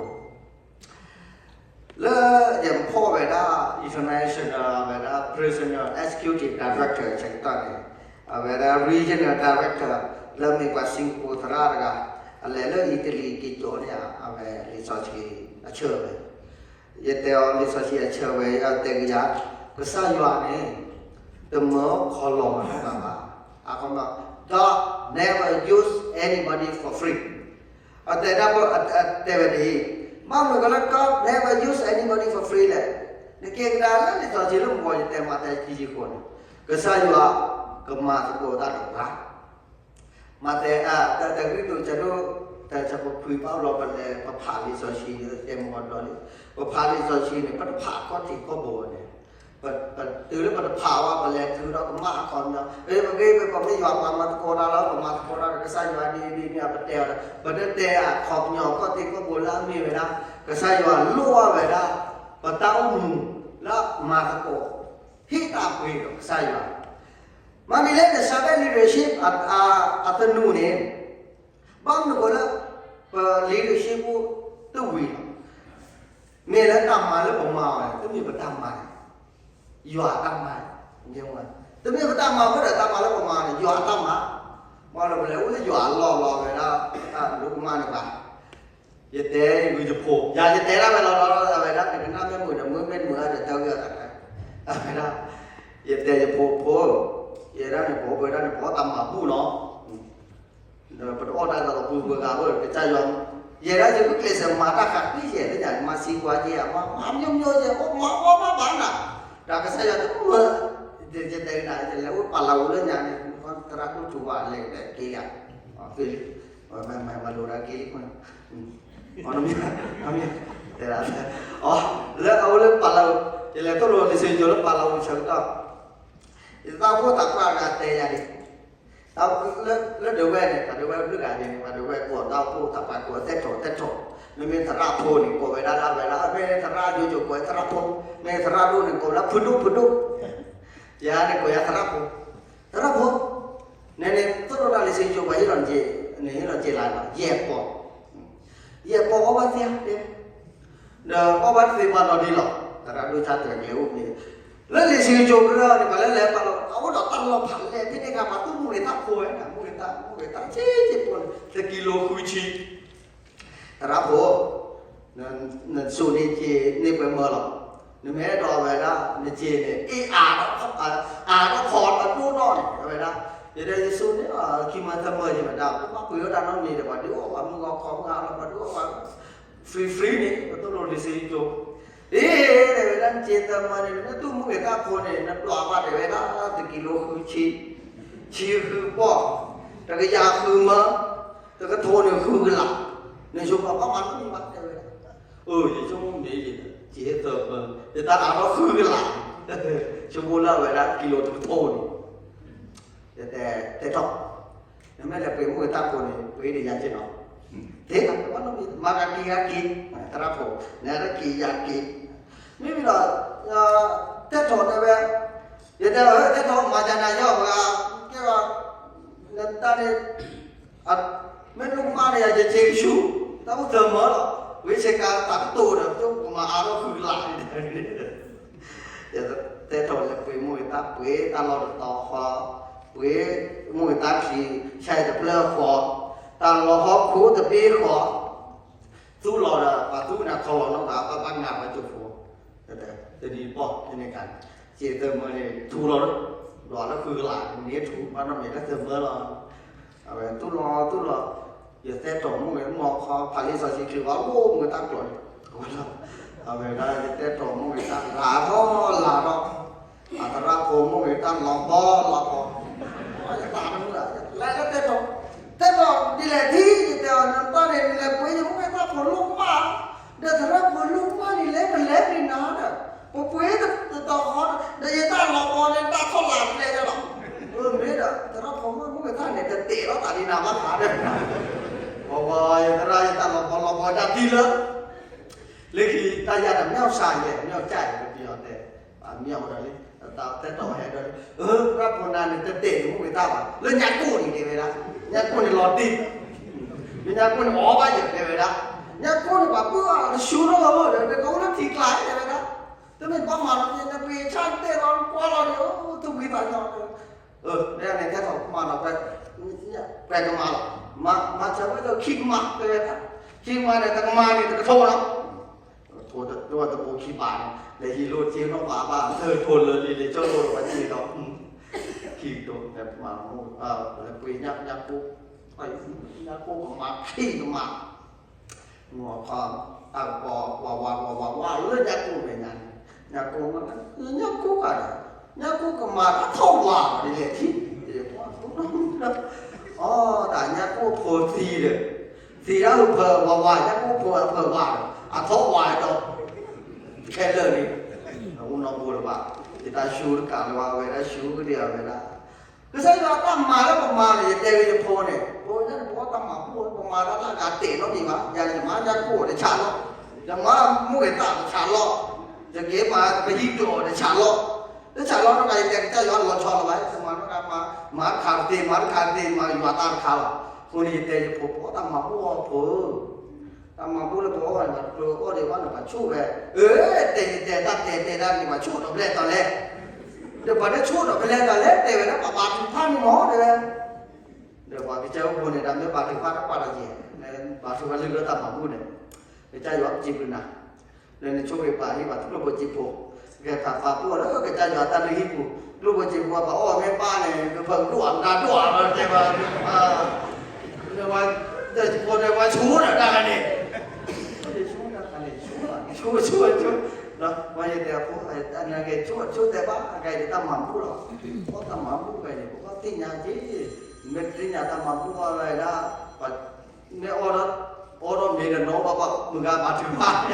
လၢယဖီၣ်ဝဲဒၣ် international ဝဲဒၣ် prisoner executive director ဆၢကတီၢ်န့ၣ်, အဝဲဒၣ် regional director လၢမ့ၢ်ပှၤ Singapore သရၣ်တဂၤ, အလဲၤလၢ Italy က့ၤကၠိန့ၣ် အဝဲလံာ်စီဆှံအဆၢဝဲ, ယတဲအီၤလံာ်စီဆှံအဆၢဝဲ အတဲကယၤ, ကစၢ်ယွၤန့ၣ် တမၢခီလီၤမၤတၢ်ဘၣ်, အခီပညီ God never use anybody for free. အတဲဒၣ် အတဲဝဲဒ်အံၤ, ဘၣ်မနုၤဃိလၢ God never use anybody for free လဲၣ်. နက့ၤကဒါလၢလံာ်စီဆှံလၢမ့ၢ်ယတဲမၤသဲခံဆံဃိးန့ၣ်, ကစၢ်ယွၤကမၤသကိးတၢ်ဒီးပှၤ မၤသဲ တၢ်တဂံၢ်ဒိၣ်ဆၢဒိၣ် တၢ်ဆၢဖိခွံဘၣ်ဘျီ ပလဲၤပဖးလံာ်စီဆှံ တဲမ့ၢ်ဒီးလံ, ပဖးလံာ်စီဆှံန့ၣ် ပတဖးခီၣ်ထံးခီၣ်ဘိန့ၣ်, တုၤလၢပတဖးဘၣ် ပလဲၤထုးဒီးကမၣ်အခီပညီ, ပဂ့ၢ်ပကိးမ့ၢ်ယွၤပှၤမၤသကိးတၢ်လီၤ, ပမၤသကိးတၢ်ဒီးကစၢ်ယွၤဒ်ဒ်န့ၣ် ပတဲအီၤဒီး ပတတဲအခီပညီခီၣ်ထံးခီၣ်ဘိလၢအမ့ၢ်ဝဲဒၣ် ကစၢ်ယွၤလိၣ်ဘၣ်ဝဲဒၣ် ပတၢ်အိၣ်မူလၢမၤသကိး ဟ့ၣ်တၢ်ပှ့ၤဒီးကစၢ်ယွၤ မ့မ့ၢ်လၢ servant leadership အသနူန့ၣ်, ဘၣ်မနုၤဃိလၢ ပ leadership ဖိတဝံၤလီၤ. မ့ၢ်လၢတၢ်မၤလၢပမၤအီၤန့ၣ် တမ့ၢ်ပတၢ်မၤန့ၣ်, ယွၤအတၢ်မၤ, တမ့ၢ်ပတၢ်မၤ မ့ၢ်ဒီးတၢ်မၤလၢပမၤန့ၣ် ယွၤအတၢ်မၤ, မ့ၢ်လၢပလဲၤအိၣ်လၢယွၤအလီၢ်လီၤဝဲဒၣ် တၢ်ဒိကမၣ်န့ၣ်ဘၣ် ယတဲဂုၤယဖိ, ယၤယတဲဒၣ်ဝဲလီၤလီၤ အဝဲဒၣ် ကနၣ်မ့ၢ်မုာ်ဒီးမုာ် မ့ၢ်တမုာ်ဒီးတဲဝဲအသး, အဝဲဒၣ်, ယတဲယဖိဖိ, ယဲဒၣ်န့ၣ် ပအိၣ်ဝဲဒၣ်န့ၣ် ပအီၣ်တၢ်မၤဘူၣ်နီၤ, ဒီးပတအီၣ်တၢ်သးပှၤပှၤဂၤဘၣ် ကစၢ်ယွၤ, ယဲဒၣ်ယဂုာ်ကျဲးစၢးမၤတၢ်ဃးဃံယဲၢ်လၢညါ မၤစံကွၢ်က့ၤ မၤမၤမၤမၤနၤ, ဒီးကစၢ်ယွၤတမုာ်, ယတဲနၤ ယလဲၤအိၣ်ပာ်လီၤဝဲလၢညါန့ၣ် သရၣ်ဒိၣ်ထူဝါလဲၤက့ၤယၤ, မၤလိဒၣ်က့ၤလံ, လၢအအိၣ်လၢပာ်လီၤ, ယလဲၤထီၣ်လီၤလံာ်စီဆှံကၠိလၢပာ်လီၤဝံၤဆၢကတီၢ်, ယသးအိၣ်တၢ်ပှၢ်ဂၤတဲယၤန့ၣ်, လၢဒဝဲၢ်န့ၣ် ပှၤဒဝဲၢ်ဘျုးဂၤန့ၣ် ပှၤဒဝဲၢ်ကိးတၢ်အိၣ်ဖှိၣ်သးပှၢ်ကိးသဲထီၣ်သဲထီၣ်, မ့မ့ၢ်သရၣ်ဖိန့ၣ် ကိးဝဲဒၣ်ဒၣ်ဝဲဒၣ်, မ့ၢ်သရၣ်ဒိၣ်ကၠိကိးဝဲသရၣ်ဖိ, မ့ၢ်သရၣ်ဒိၣ်န့ၣ် ကိးဝဲဒၣ်ဖုဒိၣ်ဖုဒိၣ်, ယၤန့ၣ်ကိးယၤသရၣ်ဖိ, သရၣ်ဖိ, န့ၣ်န့ၣ် သိၣ်လိတၢ်လံာ်စီဆှံကၠိပှၤဟ့ၣ်လီၤနက့ၤ, န့ၣ်ဟ့ၣ်လီၤက့ၤလၢ်လီၤ ယဲၢ်ပီၢ်, ယဲၢ်ပီၢ်အီၣ်ဘၣ်သ့ဧါတဲ, ဒီးအီၣ်ဘၣ်တသ့ဘၣ်နီတမံၤလီၤ, သရၣ်ဒိၣ်ဆါတဂ့ၤအိၣ်န့ၣ်, လၢလံာ်စီဆှံကၠိကရၢန့ၣ် ပှၤလၢလဲၤပာ်လီၤ အအိၣ်ဒီးတၢ်လီၤဖးလဲၢ်ဖဲန့ၣ်အခါ ပှၤသူၣ်မူဂ့ၤသၣ်ဖိဝဲဒၣ် မူဂ့ၤသၣ် မူဂ့ၤသၣ်ဆံးဆံးဖိန့ၣ် တကံလိဃုဆံ သရၣ်ဖိ, နစိာ်န့ၢ်က့ၤန့ၢ်ပှဲၤမၢလီၤ, နမ့ၢ်အဲၣ်ဒိးဝဲဒၣ် နက့ၤန့ၣ် အ့ၣ်အါ, အါထီၣ်ခီအဒိၣ်နီၣ်န့ၣ် အဝဲဒၣ်, ယတဲယစိာ်န့ၢ် ခံမၢသၢမၢယဲၢ်ဝဲဒၣ် ပဘၣ်ပှ့ၤဝဲဒၣ်နီတမံၤဒီး ပှၤဒုးအီၣ်ပှၤမုၢ်ဂီၤခီမုၢ်ဂီၤလီၤ ပှၤဒုးအီၣ်ပှၤ free free န့ၣ် ပသိၣ်လိလံာ်စီဆှံကၠိ အ့ၣ် တဲဝဲဒၣ် နက့ၤသၢမၢန့ၣ် နမ့ၢ်သူၣ်မူဂ့ၤသၣ်ဖိန့ၣ် နဒွးဘၣ်တဲဝဲဒၣ် တကံလိဃုဆံ, ဆံဃုပီၢ်, တကယၤဃုမၢ, တကထိန့ၣ်ဃုကလး, နဆိကမိၣ်ဘၣ်မၤနီတမံၤဘၣ်တဲဝဲဒၣ်, အၢ ယဆိကမိၣ်မ့ၢ်ယဲၢ် က့ၤသၢမၢ, ယတၢ်အါထီၣ်ဃုကလး, ဆိကမိၣ်လၢအဝဲဒၣ်ကံလိတကထိန့ၣ် ယတဲ တဲထီၣ်, နမ့ၢ်လဲၤပှ့ၤမူဂ့ၤသၣ်ဖိန့ၣ် ပှ့ၤဒံးယၤက့ၤနီၤ, သ့ မၤက့ၤယၤက့ၤ, သရၣ်ဖိ, နက့ၤယၤက့ၤ, မ့မ့ၢ်ဒီး တဲထီၣ်တဲဝဲ, ယတဲ တဲထီၣ်မၤကနၤယီၤပှၤ, ကဲ နတၢ်န့ၣ် မ့ၢ်ဒိၣ်ကမၣ်န့ၣ် ယက့ၤဆူ တၢ်အိၣ်သၢမၢလီၤ, ဝံၤဆ့ကၤသးကတိၤဒီး ကမၤအါထီၣ်ဃုကလး ယတဲထီၣ်လဲၤပှ့ၤမူဂ့ၤသၣ်ပှ့ၤတၢ်လီၢ်တတီၤဃီ, ပှ့ၤမူဂ့ၤသၣ်ခံ ဆၢတဖျၢၣ်ဃီ, တၢ်လီၤဟီၣ်ခိၣ်တဘ့ၣ်ဃီ, သူၣ်လီၤဒီး ပှၤသူၣ်ကနၣ်ခီလီၤနီၢ်သး ပှၤဘၣ်နၢ်ပှၤကၠိဖိ, တနံၤပီၢ်တနံၤကၤ, က့ၤသၢမၢန့ၣ် ထူလီၤ, ဒွးလၢဃုကလး န့ၢ်ထူ ဘၣ်နီတမံၤလၢသၢမၢလီၤ, အဝဲသူၣ်လီၤသူၣ်လီၤ, ယတဲထီၣ်မူဂ့ၤ မီၢ်ခီ ဖးလံာ်စီဆှံချုးဘၣ် အိၣ်မူဂ့ၤတၢ်ကျိၤန့ၣ်, အဝဲဒၣ် ယတဲထီၣ်မူဂ့ၤတၢ်လၤထီၣ်လၤထီၣ်, အသရၣ်ဖိမူဂ့ၤတၢ်လီၤဘီလီၤဘီ, ယသးတမုာ် ယလဲၤလၢတဲထီၣ်, တဲထီၣ်ဒ်လဲၣ်ထံ ယတဲအီၤ နတၢ်န့ၣ် နလဲၤပှ့ၤယမူဂ့ၤသၣ်ဖိလိၣ်မး, ဒီးသရၣ်ဖိလိၣ်မးန့ၣ် လဲၤကလဲၤန့ၢ်နၤဒီး ပပှ့ၤတတီၤဃီ ဒီးယတၢ်လီၤဘီန့ၣ် တၢ်ထီၣ်လၤကျဲလီၤ, မ့ၢ်ဒီး သရၣ်ဖိမူဂ့ၤသၣ်န့ၣ် တတဲာ်ထီၣ်သးဒ်နၤဘၣ်ဃးဒီး ပဝဲယသရၣ် ယတၢ်လီၤဘီလီၤဘီတၢ်သံလၢ လၢခံတၢ်ယၤဒီး မၠီၣ်စၢ်ယဲၢ် မၠီၣ်စၢ်ယဲၢ် ပယီၤတဲ မၠီၣ်ဒီးလံ တၢ်တဲထီၣ်ဟဲဒီးလံ သရၣ်ဖိနၤန့ၣ် တတဲာ်န့ၣ်မူဂ့ၤသၣ်ဘၣ် လၢညါကိၣ်န့ၣ်တဲဝဲဒၣ် ညါကိၣ်န့ၣ်လီၤတံၢ် လၢညါကိၣ်န့ၣ်အီဘၣ်ယဲၢ်တဲဝဲဒၣ် ညၣ်ကိၢ်န့ၣ် ပှၤပုၢ်အီၤတဆူထီၣ်ဘၣ်ဘၣ်ဒီး နကအိၣ်လၢထံကျါတဲဝဲဒၣ်, တမ့ၢ်ဘၣ်မၤလီၤန့ၣ် နပှ့ၤဆၣ်တဲလီၤကွၢ်လီၤန့ၣ် အိၣ်သူၣ်ဖှံသးညီ, န့ၣ်န့ၣ်ကဲထီၣ်မၤဒီး ပှဲၤကမၤလီၤ, မၤဆၢဝဲဒၣ်ခံကမၤတဲဝဲဒၣ်, ခံကမၤန့ၣ် တကမၤန့ၣ် တကထိလီၤ, တကထိတဘိခံဘးန့ၣ် လဲၤဟံးလိၣ်စ့နီၣ်ဘၣ်ဘၣ် သၢထိလၢလံလဲၤကၠီလိၣ်ဒီးပှၤစ့ဒီး ခံကထိ လဲၤမၤလီၤ, လဲၤပှ့ၤညၣ်ကိၢ်, ညၣ်ကိၢ်ကမၤခံကမၤ မ့ၢ်ခီ တၢ်ကပီၤဝးဝးဝးဝးဝးလၢညၣ်ကိၢ်မဲာ်ညါန့ၣ်, ညၣ်ကိၢ်မ့ၢ် ညၣ်ကိၢ်ကဒီး, ညၣ်ကိၢ်ကမၤတၢ်ထီၣ်ဝးဒီးလဲၤထံၣ်, အီ တၢ်ညၣ်ကိၢ်ဖိသံဒီး, သံဒၣ်ဟၢဖၢဝးဝး ညၣ်ကိၢ်ဖိအဖၢဝးဒီး အထီၣ်ဝးဒီး ခဲလၢာ်န့ၣ်, အအိၣ်နီတဘိလၢၤဘၣ်, ယတၢ်ဆူတကးလၢၤဘၣ် အဝဲဒၣ်ဆူကဒဲအဝဲဒၣ် ကစၢ်ယွၤတၢ်မၤလၢပမၤန့ၣ် ယတဲဝဲယဖိန့ၣ်, ဖိန့ၣ် ပတၢ်မၤဘူၣ် ပမၤတၢ်လၢအဂၤတဲာ်နီတမံၤဘၣ်, ယၤယမၤညၣ်ကိၢ်တဆးလီၤ, ယမၤမိၢ်ဂ့ၤသၣ်တဆးလီၤ, ယက့ၤမၤပဟံၣ်ကျိာ်တဆးလီၤ, တဆးလီၤနီၢ်ကါ ယတဲကစၢ်ယွၤလီၤဆီလီၤဘၣ်, ယမၤနီၢ်ကါ မၤတခါတသ့ မၤတခါတသ့ မၤယွၤတၢ်တခါလီၤ, အဃိန့ၣ် ယတဲယဖိ ပတၢ်မၤဘူၣ်အီဖိ တၢ်မၤဘူၣ်လၢပအီၣ်န့ၣ် ပှၤကျိအီၣ်ဒံးဘၣ်န့ၣ် ပှၤဆိၣ်ဝဲ, အၢ တဲယတဲတၢ်တဲတဲဒၣ်န့ၣ် ပှၤဆိၣ်ဒီးဖဲလဲၣ်တီၤလဲၣ်, ဒီးပှၤတဆိၣ်ဒီးဖဲလဲၣ်တီၤလဲၣ် တဲဝဲဒၣ် ပှၤဘါထုကဖၣ်န့ၣ်မ့ၢ်တဲဝဲ, ဒီးပှၤကစၢ်အိၣ်ဖိန့ၣ် တၢ်မ့ၢ်ဘါထုကဖၣ်တပှၢ်ဒီးယဲၢ်, ဘါထုကဖၣ်လုၢ်လၢတၢ်မၤဘူၣ်န့ၣ်, ကစၢ်ယွၤစံးဘျုးနၤ လၢနဆိၣ်ဂ့ၤပာ်ဟ့ၣ်ပှၤတကျိၣ်ဖိစ့ဖိ, ကဲဖးဖးပှၢ်လၢကစၢ်ယွၤတၢ်လုၢ်ဟံၣ်ပူၤ, ကျိၣ်ဖိစ့ဖိ ပှၤအီၣ်မ့ၢ်ပၢ်န့ၣ် ကဖၢကဒိၣ်အမၤတဲဘၣ်, လၢဝဲ, ဒီးယဖိဒီးဝဲဆိၣ်ဒီးတၢ်ဂၤန့ၣ်, ဆိၣ်တၢ်ဂၤန့ၣ် ဆိၣ်, ဆိၣ်, ဆိၣ်, ဝဲယတဲအဖိ, နကဆိၣ်, ဆိၣ်တဲဘၣ် အဂၤအံၤတၢ်မၤဘူၣ်လီၤ, ပတၢ်မၤဘူၣ်ဝဲန့ၣ် ပဘၣ်သ့ၣ်ညါက့ၤ, မ့ၢ်တသ့ၣ်ညါတၢ်မၤဘူၣ်ဝဲဒၣ်, မ့ၢ်အီၣ်ဒီး, အီၣ်ဒီးမ့ၤဒီးနီၣ်ဘၣ်ဘၣ် မုၢ်ဂၤဘါထုကဖၣ်, က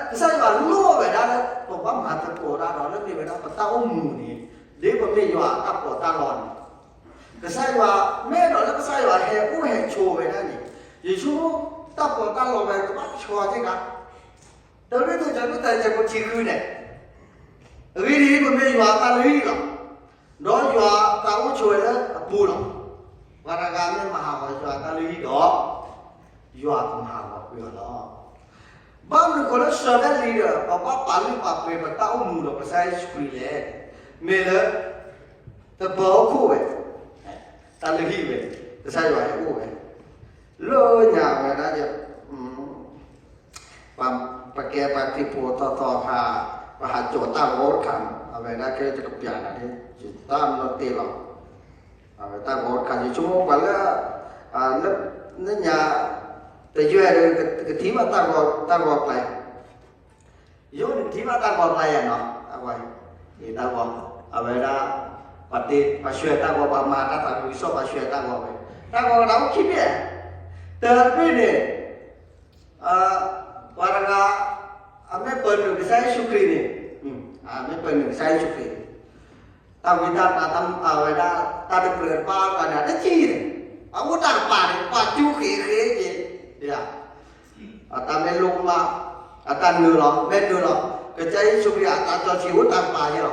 စၢ်ယွၤလိၣ်ဝဲဒၣ်လၢ ပဘၣ်မၤသကိးတၢ်ဒီးလၢမ့ၢ်ဝဲဒၣ် ပတၢ်အိၣ်မူန့ၣ်, ဒ်ပမ့ၢ်ယွၤအတၢ်ပီးတၢ်လီန့ၣ်, ကစၢ်ယွၤ, မ့ၢ်အဲၣ်ဒိးလၢကစၢ်ယွၤဟဲအိၣ်ဟဲဆိးဝဲဒၣ်န့ၣ်, ယဆိကမိၣ်တၢ်ပီးတၢ်လီဝဲကဘၣ်ဆိးက့ၤဂၤ, တရ့ၣ်တကဲ တၢ်တကဲဖိထံဃုန့ၣ်, အဂ့ၢ်ဒ်အံၤ, ပမ့ၢ်ယွၤအတၢ်လုၢ်ဟံၣ်လီၤ, ဒီးယွၤအတၢ်အိၣ်ဆိးဝဲလၢအပူၤလီၤ. ပှၤတဂၤမ့ၢ်မၤဟးဂီၤယွၤအတၢ်လုၢ်ဟံၣ်ဒီး, ယွၤကမၤဟးဂီၤကွံာ်အီၤလီၤ. ဘၣ်မနုၤအဃိလၢ servant leader ပဘၣ်ပာ်လုၢ်ပာ်ပှ့ၤပတၢ်အိၣ်မူဒီးကစၢ်ယ့ၣ်ၡူးခရံာ်လဲၣ်. မ့ၢ်လၢ တပၢၤဟီၣ်ခိၣ်ဝဲ, တၢ်လုၢ်ဟံၣ်ဝဲ, ကစၢ်ယွၤဟဲအိၣ်ဝဲ, လၢညါဝဲဒၣ်ယ ပကဲပှၤခရံာ်ဖိသီသီ, ပဟးစိာ်တၢ်ဂီၤတခါ, အဝဲဒၣ်ခဲအံၤယကပျးနၤ, ယတၢ်မၤတ့ၢ်လီၤ. အဝဲတၢ်ဂီၤတခါ ယဆိကမိၣ်ပှၤလၢ လၢညါ တယွဲၢ်ဒီး ကထံၣ်ဘၣ်တၢ်ဂီၤ, တၢ်ဂီၤကျါ, ယိၣ်န့ၣ်ထံၣ်ဘၣ်တၢ်ဂီၤကျါယၤနီၤ, တၢ်ဂီၤ, တၢ်ဂီၤ, အဝဲဒၣ် ပှၤတ့ ပှၤဆှၢတၢ်ဂီၤ ပှၤမၤတၢ်သးခုကစီၣ် ပှၤဆှၢတၢ်ဂီၤဝဲ, တၢ်ဂီၤတၢ်အိၣ်ခံဘ့ၣ်, တဘ့ၣ်န့ၣ် ပှၤတဂၤ အမ့ၢ်ပၢနုာ်ကစၢ်ယ့ၣ်ၡူးခရံာ်န့ၣ်, အမ့ၢ်ပၢနုာ်ကစၢ်ယ့ၣ်ၡူးခရံာ်, တၢ်ဝံတၢ်နါ တၢ်မုာ်အဝဲဒၣ် တၢ်တကြၢးတဘၣ်ဘၣ်န့ၣ် တထံၣ်န့ၣ်, အအိၣ်တၢ်ကပၤန့ၣ် ပှၤကၠူဃ့ဃ့က့ၤ, ဒ် အတၢ်မ့ၢ်လိၣ်ကမၣ်, အတၢ်နုာ်လီၤ မ့ၢ်နုာ်လီၤ, ကစၢ်ယ့ၣ်ၡူးခရံာ်အတၢ်စီဆှံအိၣ်တၢ်ကပၤယဲလီၤ,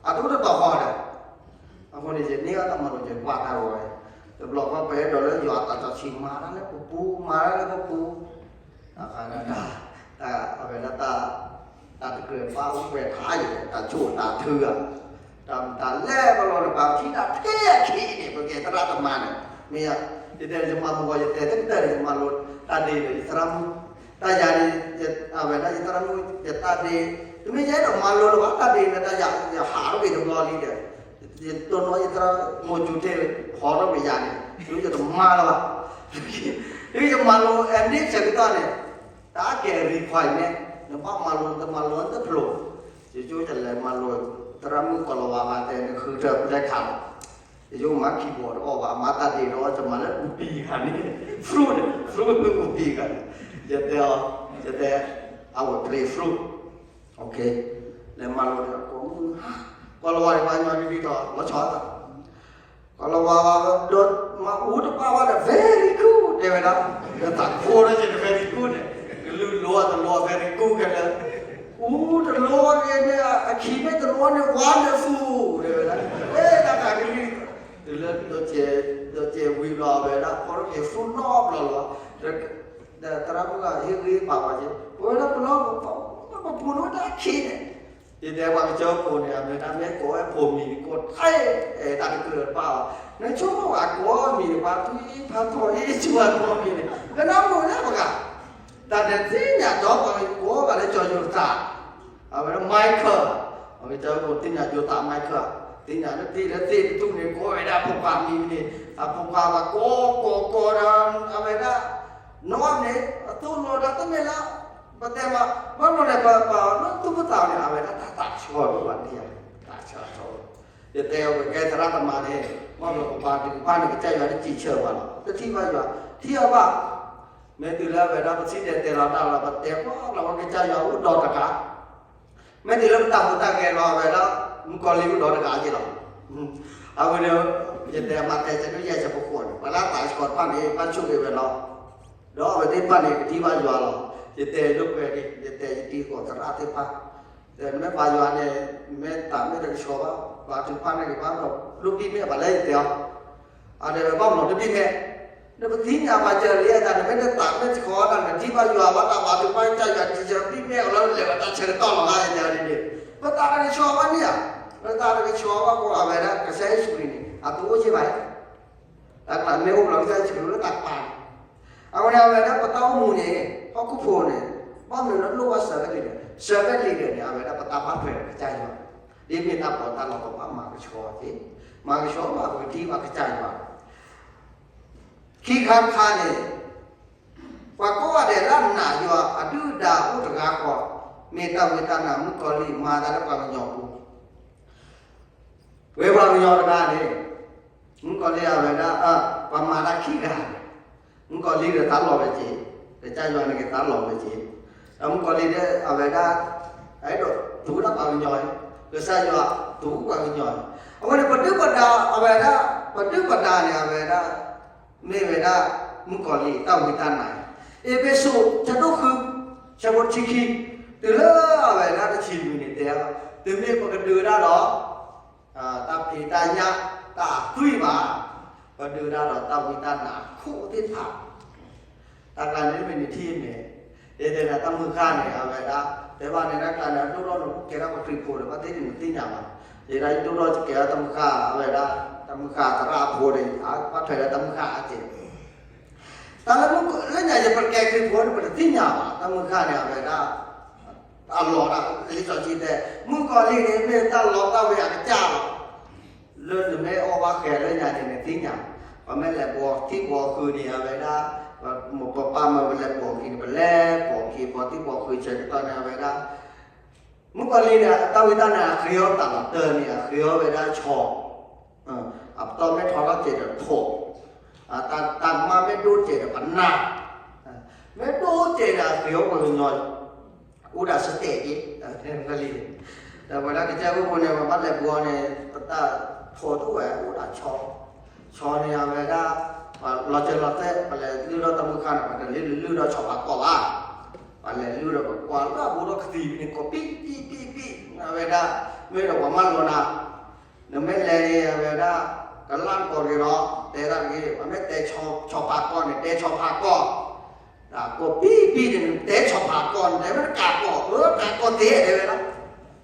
အတအိၣ်တတီၤဃီဒီး, အဃိန့ၣ် ယန့ၢ်အတၢ်မၤလိာ် ယကွၢ်တၢ်ဂီၤဝဲ, တဘျီဃီပအဲၣ်ဒိးလၢယွၤအတၢ်စီဆှံမၤတၢ်လၢပပူၤ မၤတၢ်လၢပပူၤ, တၢ်ဃးဒၣ်တၢ်, အဝဲဒၣ်တၢ်, တၢ်တကြၢးဘၣ်အိၣ်ဝဲခါအံၤ တၢ်ဆိၣ်တၢ်ထုဂၤ, တၢ်မတၤလဲၣ်ပလီၢ်တပၤ ပထံၣ်တၢ်ထဲအခံန့ၣ် ပကဲသရၣ်သမါန့ၣ်, မ့ၢ်ယတဲယမၤမုၢ်ဂီၤ ယတဲတကတၢၢ်န့ၣ် ယမၤလိတၢ်ဒ့ဒီးယသရၣ်မုၣ်, တၢ်ယၤန့ၣ်, အဝဲဒၣ်ယသရၣ်မုၣ် ယတၢ်ဒ့, တမ့ၢ်ယအဲၣ်ဒိးမၤလိလၢၤဘၣ် တၢ်ဒ့န့ၣ် တၢ်ယၤ ယဟးထီၣ်က့ၤတဘျီလံဒီး, ယတိၢ်နီၣ်ယသရၣ်မိၢ်ကၠူထဲ ဟီထီၣ်က့ၤယၤန့ၣ် ဒ်ယတမၤလၢၤဘၣ်, ဒ်ယမၤလိ အနံၣ်ဆၢကတီၢ်န့ၣ်, တၢ်ကဲ requirement န့ၣ် နဘၣ်မၤလိ တမၤလိတဖျိ, ယကၠိယလဲၤမၤလိ သရၣ်မုၣ်ကီၤလၤဝါမၤတဲန့ၣ် ဃုထၢဖျဲၣ်ခးလီၤ, ယကၠိမၤ keyboard တအီၣ်ဘၣ် မၤတၢ်ဒ့ဒီး ယမၤလၢအူပံၤဂၤန့ၣ်, fruit, fruit အူပံၤဂၤန့ၣ်, ယတဲအီၤ, ယတဲ, I will play fruit, okay, လဲၤမၤလိဒီး ကိးမုၢ်, ကီၤလၤဝါန့ၣ် ပှၤညီနုၢ်ဒ်သိး လီၤဆီသး ကီၤလၤဝါဒီး မၤအူတပာ်ဝဲဒီး very good တဲဝဲဒၣ်, ဒီးတၢ်ခိၣ်ဒီးယဲ very good န့ၣ်, ကလုာ်လိအတလိ very good ခဲလၢာ်, အူတလိန့ၣ် အခံမ့ၢ်တလိန့ၣ် wonderful တဲဝဲဒၣ်, အဲ တၢ်ခးကလံၤ, တုၤလၢ ဒီးကဲဝံၤဘျီဝဲဒၣ် ခိၣ်ဒီးကဲ fruit နီတဘျီလီၤ, ဒီးသရၣ်မုၣ်ဂၤဟ့ၣ်ဂံၢ်ဟ့ၣ်ဘါဝဲက့ၤ, ပဝဲဒၣ်ပလီၢ်ပပူၤန့ၣ်တၢ်ခံးန့ၣ်, ယတဲပှၤကစၢၢ်ဖိန့ၣ် အမ့ၢ်တၢ်မ့ၢ်ကိးဝဲဖိမံၤန့ၣ် ကိးတၢ်, တၢ်တကြၢးတဘၣ်ဘၣ်, နဆိကမိၣ်ပှၤကိးမံၤန့ၣ် ပှၤထွံဖးထီၣ်အ့ၣ်ဆူၣ်အါထီၣ်မံၤန့ၣ် ကနၣ်မိၢ်လၢပဂၤ, တၢ်တသ့ၣ်ညါဒီးပှၤကိးဘၣ်လၢကၠီၤယိၤသး အဝဲဒၣ် Michael, အဝဲကၠီၤယိၤသး Michael, သ့ၣ်ညါလၢသ့ၣ်လၢသ့ၣ်တတူၢ်န့ၣ် ကိးဝဲဒၣ်ဖိခွါမံၤန့ၣ်, အဖိခွါဘၣ်ကိးကိးကိးဒီး အဝဲဒၣ် နီၢ်န့ၣ် အသိၣ်လိဒီးတမ့ၢ်လၢ ပတဲမး ဘၣ်မနုၤလဲၣ် ပပာ်အီၤလၢသူၣ်ပသးန့ၣ် အဝဲဒၣ်တၢ်သးဆှီဒိၣ်ဘၣ်န့ၣ်ဧါ, တၢ်ဆှီဆှီ, ယတဲအီၤပကဲသရၣ်သမါန့ၣ် ဘၣ်မနုၤပပာ်တကပၤန့ၣ် ကစၢ်ယွၤတစံးဆၢဘၣ်လီၤ, တထံၣ်ဘၣ်ယွၤ ထံၣ်အီၤဘၣ် မ့ၢ်တုၤလၢအဝဲဒၣ်ပစံၣ်တဲၤတဲလီၤတၢ်လီၤ ပတဲပှၤလီၤဝဲကစၢ်ယွၤအိၣ်ဒီးတဂၤ, မ့ၢ်တုၤလၢပတၢ်ဟူးတၢ်ဂဲၤလီၤအဝဲဒၣ် မုၣ်ကီၤလံၢ်အိၣ်ဒီးတဂၤက့ၤလီၤ, အဝဲန့ၣ် ယတဲမၤတဲဆၢဒိၣ်ယဲၢ်ဆၢဖိဃိးန့ၣ် ပှၤလၢအသးဆှီတဖၣ်န့ၣ် ဘၣ်ဆိၣ်ဂ့ၤဝဲလီၤ, ဒီးအဝဲသ့ၣ်တဖၣ်န့ၣ် ကထံၣ်ဘၣ်ယွၤလီၤ, ယတဲလိာ်ကွဲက့ၤ ယတဲယတံၤဃီၤသရၣ်သ့ၣ်တဖၣ်, ဒီးနမ့ၢ်ပာ်ယွၤန့ၣ် မ့ၢ်သးမ့ၢ်တကဆှီဘၣ် ပှၤထုကဖၣ်န့ၣ်ကဘၣ်ဒီး လိၣ်ဘံၣ်မ့ၢ်ပှၤလၢယတဲအီၤ အဒီးဘၣ်မနုၤတဘံၣ်မဲာ်, နပသ့ၣ်ညါပှၤစၢၤလံအသး နမ့ၢ်တသးမ့ၢ်တဃီတၢ် နထံၣ်ဘၣ်ယွၤဘၣ်တၢ်ဘၣ်ထုကဖၣ်ကစၢ်ယွၤတစံးဆၢဘံၣ်မဲာ်အီၤလၢ လဲၤဝဲတၢ်ဆၢကတီၢ်လီၤဘၣ်ယတဲအီၤဒ်န့ၣ်, ပသးတကဆှီဘၣ်န့ၣ်ဧါ, ပသးတကဆှီဘၣ်ဃိအဝဲဒၣ် ကစၢ်ယ့ၣ်ၡူးခရံာ်န့ၣ် အတအိၣ်က့ၤဘၣ်, တၢ်ကျးမ့ၢ်အိၣ်လီၤ ကစၢ်ယ့ၣ်ၡူးခရံာ်လၢတၢ်ကပၤန့ၣ်, အဝဲန့ၣ် အဝဲဒၣ်ပတၢ်အိၣ်မူန့ၣ် ဟီၣ်ခိၣ်ဖိန့ၣ် ဘၣ်မနုၤလၢလိၣ်ဘၣ် servant leader, servant leader န့ၣ် အဝဲဒၣ်ပတၢ်ဘၣ်ထွဲဒီးကစၢ်ယွၤ, ဒ်မ့ၢ်တၢ်ပီးတၢ်လီ ပဘၣ်မၤကဆှီက့ၤ, မၤကဆှီဘၣ်ပကထံၣ်ဘၣ်ကစၢ်ယွၤ ခံခါတခါန့ၣ် ပှၤကိးဂၤဒဲးလၢအနာ်ယွၤအဒုၣ်အဒါအိၣ်တဂၤဃီ, မ့ၢ်တၢ်ဝံတၢ်နါ မုၣ်ကီၤလံၢ်မၤတၢ်လၢပှၤကညီပူၤ, ဝဲပှၤကညီတဂၤန့ၣ် မုၣ်ကီၤလံၢ်အဝဲဒၣ် ပှၤမၤတၢ်ခံဂၤန့ၣ်, မုၣ်ကီၤလံၢ်ဒီးသးလီၤဝဲက့ၤ, ကစၢ်ယွၤန့ၣ်က့ၤသးလီၤဝဲက့ၤ, ဒီးမုၣ်ကီၤလံၢ်ဒီးအဝဲဒၣ် အဲၣ်ဒိးသူၣ်ဒၣ်ပှၤကညီ, ကစၢ်ယွၤသူၣ်ပှၤကညီ, အဝဲန့ၣ် ပဒုၣ်ပဒါ အဝဲဒၣ် ပဒုၣ်ပဒါန့ၣ် အဝဲဒၣ် မ့ၢ်ဝဲဒၣ် မုၣ်ကီၤလံၢ်တၢ်ဝံတၢ်နါ, အ့းဖ့းစူး ဆၢဒိၣ်ဃု ဆၢဖိတဆံခံ, တုၤလၢအဝဲဒၣ်တဆံလွံၢ်န့ၣ်တဲ, တုၤမ့ၢ်ပကဒုးဒၣ်ဒီး တၢ်ဖံးတၢ်ညၣ် တၢ်သွံၣ်ဘၣ်, ပဒုးဒၣ်ဒီးတၢ်ဝံတၢ်နါခိၣ်သ့ၣ်တဖၣ်, တၢ်ကျါန့ၣ်မ့ၢ်နထံၣ်န့ၣ်, ယတဲန့ၣ် တၢ်မုၢ်ဃၢ်န့ၣ် အဝဲဒၣ် တဲဘၣ်န့ၣ် တၢ်ကျါန့ၣ် အဒိၣ်ထီၣ်န့ၣ် ကဲထီၣ်ပှၤခရံာ်ဖိန့ၣ် ဘၣ်သ့ၣ်န့ၣ် နသ့ၣ်ညါဘၣ်, ယဲဒၣ်ယဒိၣ်ထီၣ်ကဲထီၣ်တၢ်မုၢ်ဃၢ် အဝဲဒၣ် တၢ်မုၢ်ဃၢ်သရၣ်အဖိန့ၣ် အဘၣ်ထွဲဒီးတၢ်မုၢ်ဃၢ်အါကဲး တၢ်လၢမုၢ်လၢညါယပကဲခရံာ်ဖိန့ၣ် ပတသ့ၣ်ညါဘၣ်, တၢ်မုၢ်ဃၢ်န့ၣ် အဝဲဒၣ် အလီၤဒၣ် လံာ်စီဆှံတဲ မုၣ်ကီၤလံၢ်န့ၣ် မ့ၢ်တၢ်လီတၢ်ဝ့ၤအကစၢ်လီၤ, လၢနမ့ၢ်အီၣ်ဘၣ်ဃဲၤလၢညါန့ၣ် နသ့ၣ်ညါ, ပှၤမ့ၢ်လဲၤဘှီထံဘှီဃုာ်န့ၣ် အဝဲဒၣ် ပပၢ်မၢပလဲၤပိာ်က့ၤန့ၣ် ပလဲၤပိာ်က့ၤ ဘှီထံဘှီဃုာ်ဆၢကတီၢ်န့ၣ် အဝဲဒၣ် မုၣ်ကီၤလံၢ်န့ၣ် တၢ်ဝံတၢ်နါအဃ့အီၣ်တၢ်လီၤတၢၢ်န့ၣ် အဃ့အီၣ်ဝဲဒၣ်ဆီ, အပတီၢ်မ့ၢ်ထီထီၣ်ကဲးဒီးထိး, တၢ်ကမၣ်မ့ၢ်ဒိၣ်ကဲးဒီးပနၢ်, မ့ၢ်ဒိၣ်ကဲးဒီးအဃ့အီၣ်ပှၤကညီ, အိၣ်ဒၣ်စတဲာ်က့ၤ, မုၣ်ကီၤလံၢ်န့ၣ်, ဒီးပဝဲဒၣ်ကစၢ်ဖိဖိန့ၣ် ပဘၣ်လဲၤဘှီန့ၣ် ပတၢ်ထိးတအိၣ်ဝဲ အိၣ်ဒၣ်ဆီ, ဆီန့ၣ် အဝဲဒၣ် ပှၤလီၤစၢၤလီၤသွဲၣ် ပလဲၤလုၢ်ထီၣ်တၢ်မုၢ်ဃၢ်န့ၣ် ပတလဲၤလုၢ်ထီၣ်ဆီဖးကီၢ်ဘၣ်, ပလဲၤလုၢ်ဒီးပကွၢ်လၢအဘူးဒီးကသံၣ်န့ၣ် ကိးပံၣ်ပံၣ်ပံၣ်ပံၣ် အဝဲဒၣ် မ့ၢ်ဒီးပှၤမၢလိာ်နၤ, နမ့ၢ်လဲၤန့ၣ် အဝဲဒၣ် ကလၢ်ကီၢ်တဂ့ၤလီၤ တဲတၢ်တဂ့ၤ, ပမ့ၢ်တဲဆီဖးကီၢ်န့ၣ် တဲဆီဖးကီၢ်, ကိးပံၣ်ပံၣ်န့ၣ် နတဲဆီဖးကီၢ် နတဲမ့ၢ်တကးကီၢ် အၢကးကီၢ်သ့တဲဝဲလီၤ,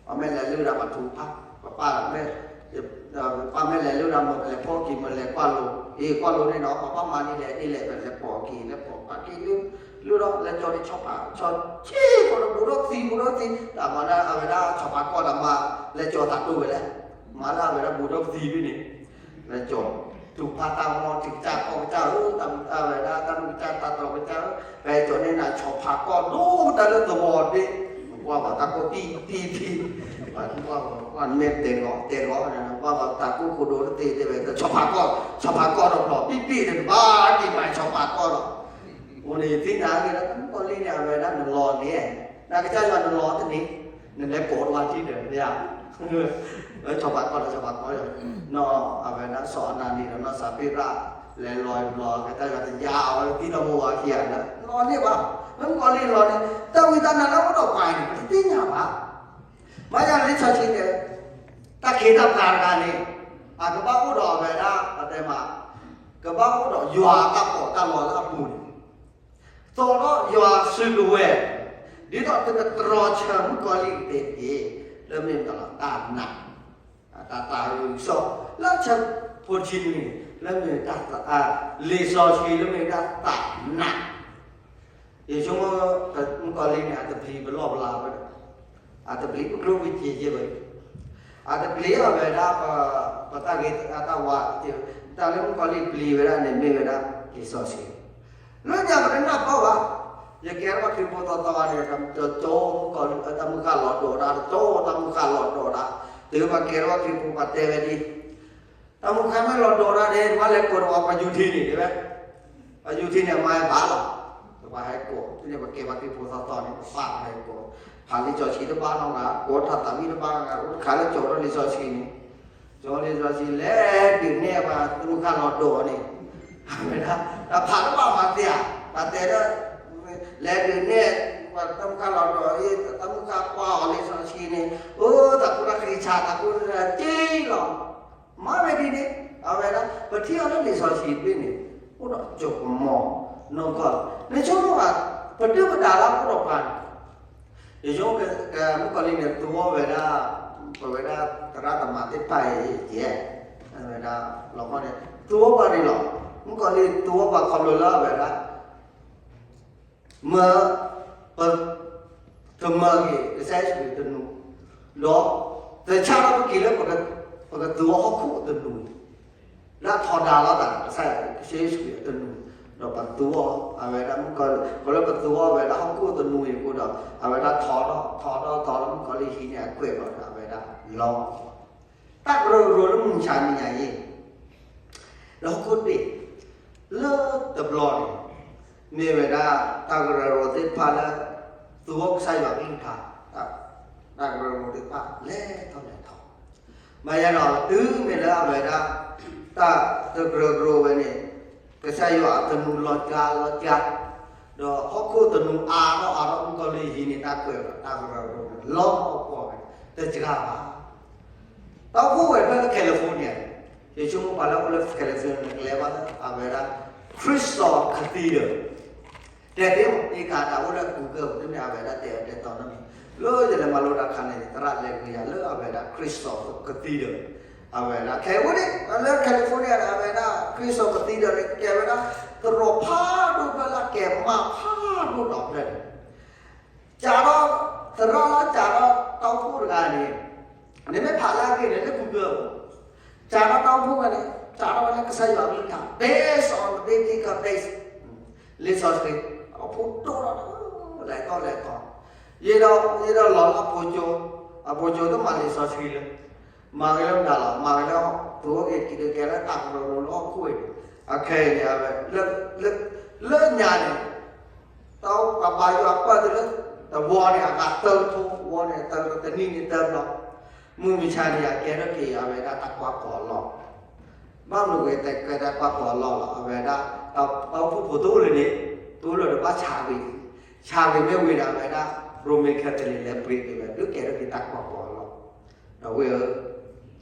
ပမ့ၢ်လဲၤလုၢ်ဒီးပထူးဖး ပပၢ်မ့ၢ် ပပၢ်မ့ၢ်လဲၤလုၢ်ဒီးမ့ၢ်ပလဲၤဖီၣ်က့ၤ မ့ၢ်လဲၤကွၢ်လိၤ အ့ၣ် ကွၢ်လိၤန့ၣ်ဒီး ပပၢ်မၤဒ်လဲၣ်ဒ်လဲၣ် ပလဲၤပိာ်က့ၤ လဲၤပိာ်ပာ်က့ၤ လုၢ်ဒီးလဲၤကၠီၤန့ၣ် ဆီဖး ဆီဆ့ၣ် ပဒီးဘူးဒီးသံ ဘူးဒီးသံ တၢ်မၤဒၣ်အဝဲဒၣ်ဆီဖးကီၢ်တၢ်မၤ လဲၤကၠီၤသးဒိၣ်ဝဲလဲၣ်, မၤလၢအဝဲဒၣ်ဘူးဒီးသံဖဲန့ၣ် လဲၤကၠီၤ ထူးဖးတၢ်မီ ထံကစၢ်ကီၢ်ကစၢ်ဧၢ တၢ်မုၢ်တၢ်ဝဲဒၣ် တၢ်မုၢ်ကစၢ်တၢ်တီကစၢ်ဧၢ ပကၠီၤန့ၢ်နၤဆီဖးကီၢ် ဒိၣ်တၢ်လၢသဝီတဘ့ၣ် ကွၢ်ဘၣ်တၢ်ကိးပံၣ်ပံၣ်ပံၣ် ကွၢ်ဘၣ်ကွၢ်မ့ၢ်တဲဂီၤတဲဂီၤ ကွၢ်ဘၣ်တၢ်ကိၢ်ခိၣ်ဒိၣ်တသ့တဲဝဲ ဆီဖးကီၢ် ဆီဖးကီၢ်ဒီးဖျိးပံၣ်ပံၣ်န့ၣ် ဘၣ်က့ၤမၤဆီဖးကီၢ်ဒီး အဃိန့ၣ် ယသ့ၣ်ညါက့ၤလၢ မုၣ်ကီၤလံၢ်န့ၣ် အဝဲဒၣ်နလီၤန့ၣ် နကစၢ်ယွၤနလီၤတန့ၢ် နလဲၤကိးတဝါထံဒီး မ့ၢ်ဧါ လၢဆီဖးကီၢ်ဒီးဆီဖးကီၢ်ဒီး နီၢ်အဝဲဒၣ်စီၤအနၤနံဒီးနီၢ်စၤပ့ရး လဲၤလီၤလီၤ ကစၢ်ယွၤတယါအဝဲသံဒီးမိၢ်ဝၤခံဂၤလၢ လီၤန့ၢ်ဘၣ် မုၣ်ကီၤလံၢ်လီၤန့ၣ် တၢ်ဝံတၢ်နါလၢအိၣ်ဒီးပှၤန့ၣ် ပတသ့ၣ်ညါဘၣ် မ့ၢ်ယၤလံာ်စီဆှံတဲ တၢ်ခ့တၢ်ပှၤတဂၤန့ၣ် အကဘၣ်အိၣ်ဒီးအဝဲဒၣ် ပတဲမး ကဘၣ်အိၣ်ဒီးယွၤအတၢ်ပီးတၢ်လီလၢအပူၤန့ၣ် ကတိၤဒီးယွၤစုကဝဲၤ, ဒ်သိးသုကတြီဆၢမုၣ်ကီၤလံၢ်ကသ့တက့ၢ်, လၢမ့ၢ်တၢ်လီၤတၢ်နာ်, တၢ်သးဝံၣ်ကစီၣ် လၢဆၢဖိဆံနွံန့ၣ် လၢမ့ၢ်တၢ်သး, လံာ်စီဆှံလၢမ့ၢ်တၢ်သးနာ်, ယဆိကမိၣ် မုၣ်ကီၤလံၢ်န့ၣ် အတပျံၤပလီၢ်ပလၤဝဲဒီး, အတပျံၤပကျိၣ်ပစ့ယဲၢ်ဘၣ်, အတပျံၤအဝဲဒၣ် ပတၢ်ဂ့ၤတၢ်ဝါ, တၢ်လၢမုၣ်ကီၤလံၢ်ပျံၤဝဲဒၣ်န့ၣ် မ့ၢ်ဝဲဒၣ်လံာ်စီဆှံ, လၢညါပတနၢ်ပၢၢ်ဘၣ်, ယကဲထီၣ်ဘၣ်ခရံာ်ဖိသီသီဂၤန့ၣ် တကၠိမုၣ်ကီၤလံၢ် တၢ်မုၢ်ဃၢ်လီၤဒိးတၢ်, တကၠိတၢ်မုၢ်ဃၢ်လီၤဒိးတၢ်, တုၤပှၤကဲထီၣ်ဘၣ်ခရံာ်ဖိပှၤတဲဝဲဒ် တၢ်မုၢ်ဃၢ်မ့ၢ်လီၤဒိးတၢ်န့ၣ် ပှၤလဲၤကိးဒီးပှၤယူၤထံန့ၣ်တဲဝဲ, ပှၤယူၤထံန့ၣ် အမါဘၣ်လီၤ, တပှၤဟဲကိး, တန့ၣ်ပကဲပှၤခရံာ်ဖိသီသီန့ၣ် ပပၢ်ဟဲကိး, ဖးလံာ်စီဆှံတဘၣ်နီတဂၤ, ကိးထီၣ်သးဝံၣ်တဘၣ်နီတဂၤ, အိၣ်တခါလၢကၠိထီၣ်လံာ်စီဆှံန့ၣ်, ကၠိလံာ်စီဆှံလဲၤဒုးနဲၣ်ပှၤတၢ်မုၢ်ဃၢ်လီၤဒိးန့ၣ်, ဝဲဒၣ် တၢ်ဖးတဘၣ်မၤသ့ဧါ, ပှၤတဲလၢ လဲၤဒုးနဲၣ် ပှၤတၢ်မုၢ်ဃၢ်လီၤဒိးအံၤ တၢ်မုၢ်ဃၢ်ကွၢ်အီၤလံာ်စီဆှံန့ၣ်, အိၣ် တၢ်ကူတၢ်ဃံဆး တၢ်ကူတၢ်ဃံဆးလီၤ, မၤဝဲဒ်န့ၣ်, အဝဲဒၣ် ပထံၣ်အီၤလၢလံာ်စီဆှံတဘ့ၣ်န့ၣ်, အိၣ်ဒီးကၠိကမီၤနီၢ်ကီၢ်, နဆိကမိၣ်ဘၣ်, ပဒုၣ်ပဒါလၢအအိၣ်ဒီးပှၤန့ၣ်, ယဆိကမိၣ်မုၣ်ကီၤလံၢ်န့ၣ် သူအီၤဝဲဒၣ်, ပဝဲဒၣ်သရၣ်သမါသ့ၣ်တဖၣ်အံၤ, ဝဲဒၣ်လီၤခီန့ၣ် သူအီၤပှၤန့ၣ်လီၤ, မုၣ်ကီၤလံၢ်သူအီၤပှၤခီဖျိလၢအဝဲဒၣ် မၢ, ပ, ကမၤက့ၤကစၢ်ယ့ၣ်ၡူးခရံာ်တနူ, ဒီး တဆၣ်ထီၣ်ပက့ၤလၢ ပကသူအီၤဟီၣ်ခိၣ်တနူ, လၢအထီဒါလိာ်သး ကစၢ်ယ့ၣ်ၡူးခရံာ်အတနူ, ဒီးပသူအီၤ အဝဲဒၣ်မုၣ်ကီၤလံၢ် ပလၢပသူအီၤဝဲဒၣ်ဟီၣ်ခိၣ်တနူအံၤအဃိဒီး အဝဲဒၣ်ထီထီၣ် ထီထီၣ်ထီထီၣ် မုၣ်ကီၤလံၢ်ဟံးန့ၢ်အကွဲးဘျီဒီး အဝဲဒၣ်လီၤ တၢ်ကရၢကရိလၢမုၢ်မဆါနံၤညါအံၤ လၢဟီၣ်ခိၣ်ဒ့ၣ် လၢတဘျီန့ၣ် မ့ၢ်ဝဲဒၣ်တၢ်ကရၢကရိသ့ၣ်တဖၣ်လၢ သူဝဲကစၢ်ယွၤကလုၢ်ကထါ တၢ်ကရၢကရိသ့ၣ်တဖၣ်လဲၤထီၣ်လဲၤထီ မ့ၢ်ယါဒီးတုၤမ့ၢ်လၢအဝဲဒၣ် တၢ်ကရၢကရိဝဲန့ၣ် ကစၢ်ယွၤအတနူလီၤကါလီၤကါ ဒီးဟီၣ်ခိၣ်တနူအါထီၣ်အါထီၣ် မုၣ်ကီၤလံၢ်ဟံးန့ၢ်တၢ်ကွဲးဒီး တၢ်ကရၢကရိန့ၣ်လီၤကွၢ်ဝဲ တစှၤဘၣ် တၢ်အိၣ်ဖှိၣ်ဝဲဖဲလၢ California ယဆိကမိၣ်ပှၤလၢအိၣ်လၢ California န့ၣ် ကလဲၤဘၣ်လၢအဝဲဒၣ် Cristo Cathedral တဲသ့မး အ့ကၤတၢ်အိၣ်လၢ Google န့ၣ်မ့ၢ်အဝဲဒၣ်တဲအီၤတဲတီန့ၣ်မ့ၢ် လၢယလဲၤမၤလိတၢ်အခါန့ၣ် သရၣ်လဲၤဂ့ၤယၤလၢအဝဲဒၣ် Cristo Cathedral အဝဲဒၣ် ခဲအံၤအိၣ်ဒံး လၢ California န့ၣ် အဝဲဒၣ် Cristo Cathedral န့ၣ် ကဲဝဲဒၣ် သရိာ်ဖးဒိၣ်ဖဲလၢကဲမးဖးဒိၣ်ဒီးဖဲန့ၣ် စးထီၣ် သရၣ်လၢစးထီၣ်တၢ်အိၣ်ဖှိၣ်တဂၤန့ၣ် နမ့ၢ်ဖးလၢအဂ့ၢ်န့ၣ် လၢ Google စးထီၣ်တၢ်အိၣ်ဖှိၣ်ဝဲန့ၣ် စးထီၣ်ဝဲလၢကစၢ်ယွၤကလုၢ်ကထါ based on biblical base လံာ်စီဆှံ အအိၣ်ဖှိၣ်ဒိၣ်ထီၣ် လဲၤထီၣ်လဲၤထီၣ် ယဲဒီး ယဲဒီးလီၤလၢအဖိကၠိ အဖိကၠိတမၤလံာ်စီဆှံလၢ မၤဂ့ၤလၢမတၤလီၤ မၤဂ့ၤလၢ ပအိၣ်က့ၤက့ၤဒုးကဲလၢတၢ်ကရၢကရိလၢဟီၣ်ခိၣ်အံၤန့ၣ် အခဲအံၤန့ၣ် အဝဲ လၢ လၢညါန့ၣ် တၢ်ပှၤဘါယွၤပၢၢ်တုၤလၢ တဝီန့ၣ် အဂၤသၢကထိ ဝီန့ၣ် သၢကထိ တနံၣ်န့ၣ်သၢဘျီ မုၢ်မဆါန့ၣ် အကဲထီၣ်က့ၤအဝဲဒၣ်တၢ်ကွၢ်ကီၤအလီၢ် ဘၣ်မနုၤဂ့ၤ တၢ်ကဲတၢ်ကွၢ်ကီၤအလီၢ်လီၤ အဝဲဒၣ် တၢ်အိၣ်ဖှိၣ်ဖိတအိၣ်လၢၤန့ၣ် တအိၣ်လၢၤဒီးဘၣ်ဆါဂ့ၤ ဆါဂ့ၤမ့ၢ်ဝံၤဒီးအဝဲဒၣ် ရိမ့ၤခဲသလံးလဲၤပှ့ၤက့ၤဝဲ ဒုးကဲထီၣ်က့ၤတၢ်ကွၢ်ကီၤအလီၢ် ဒီးဝဲဧၢ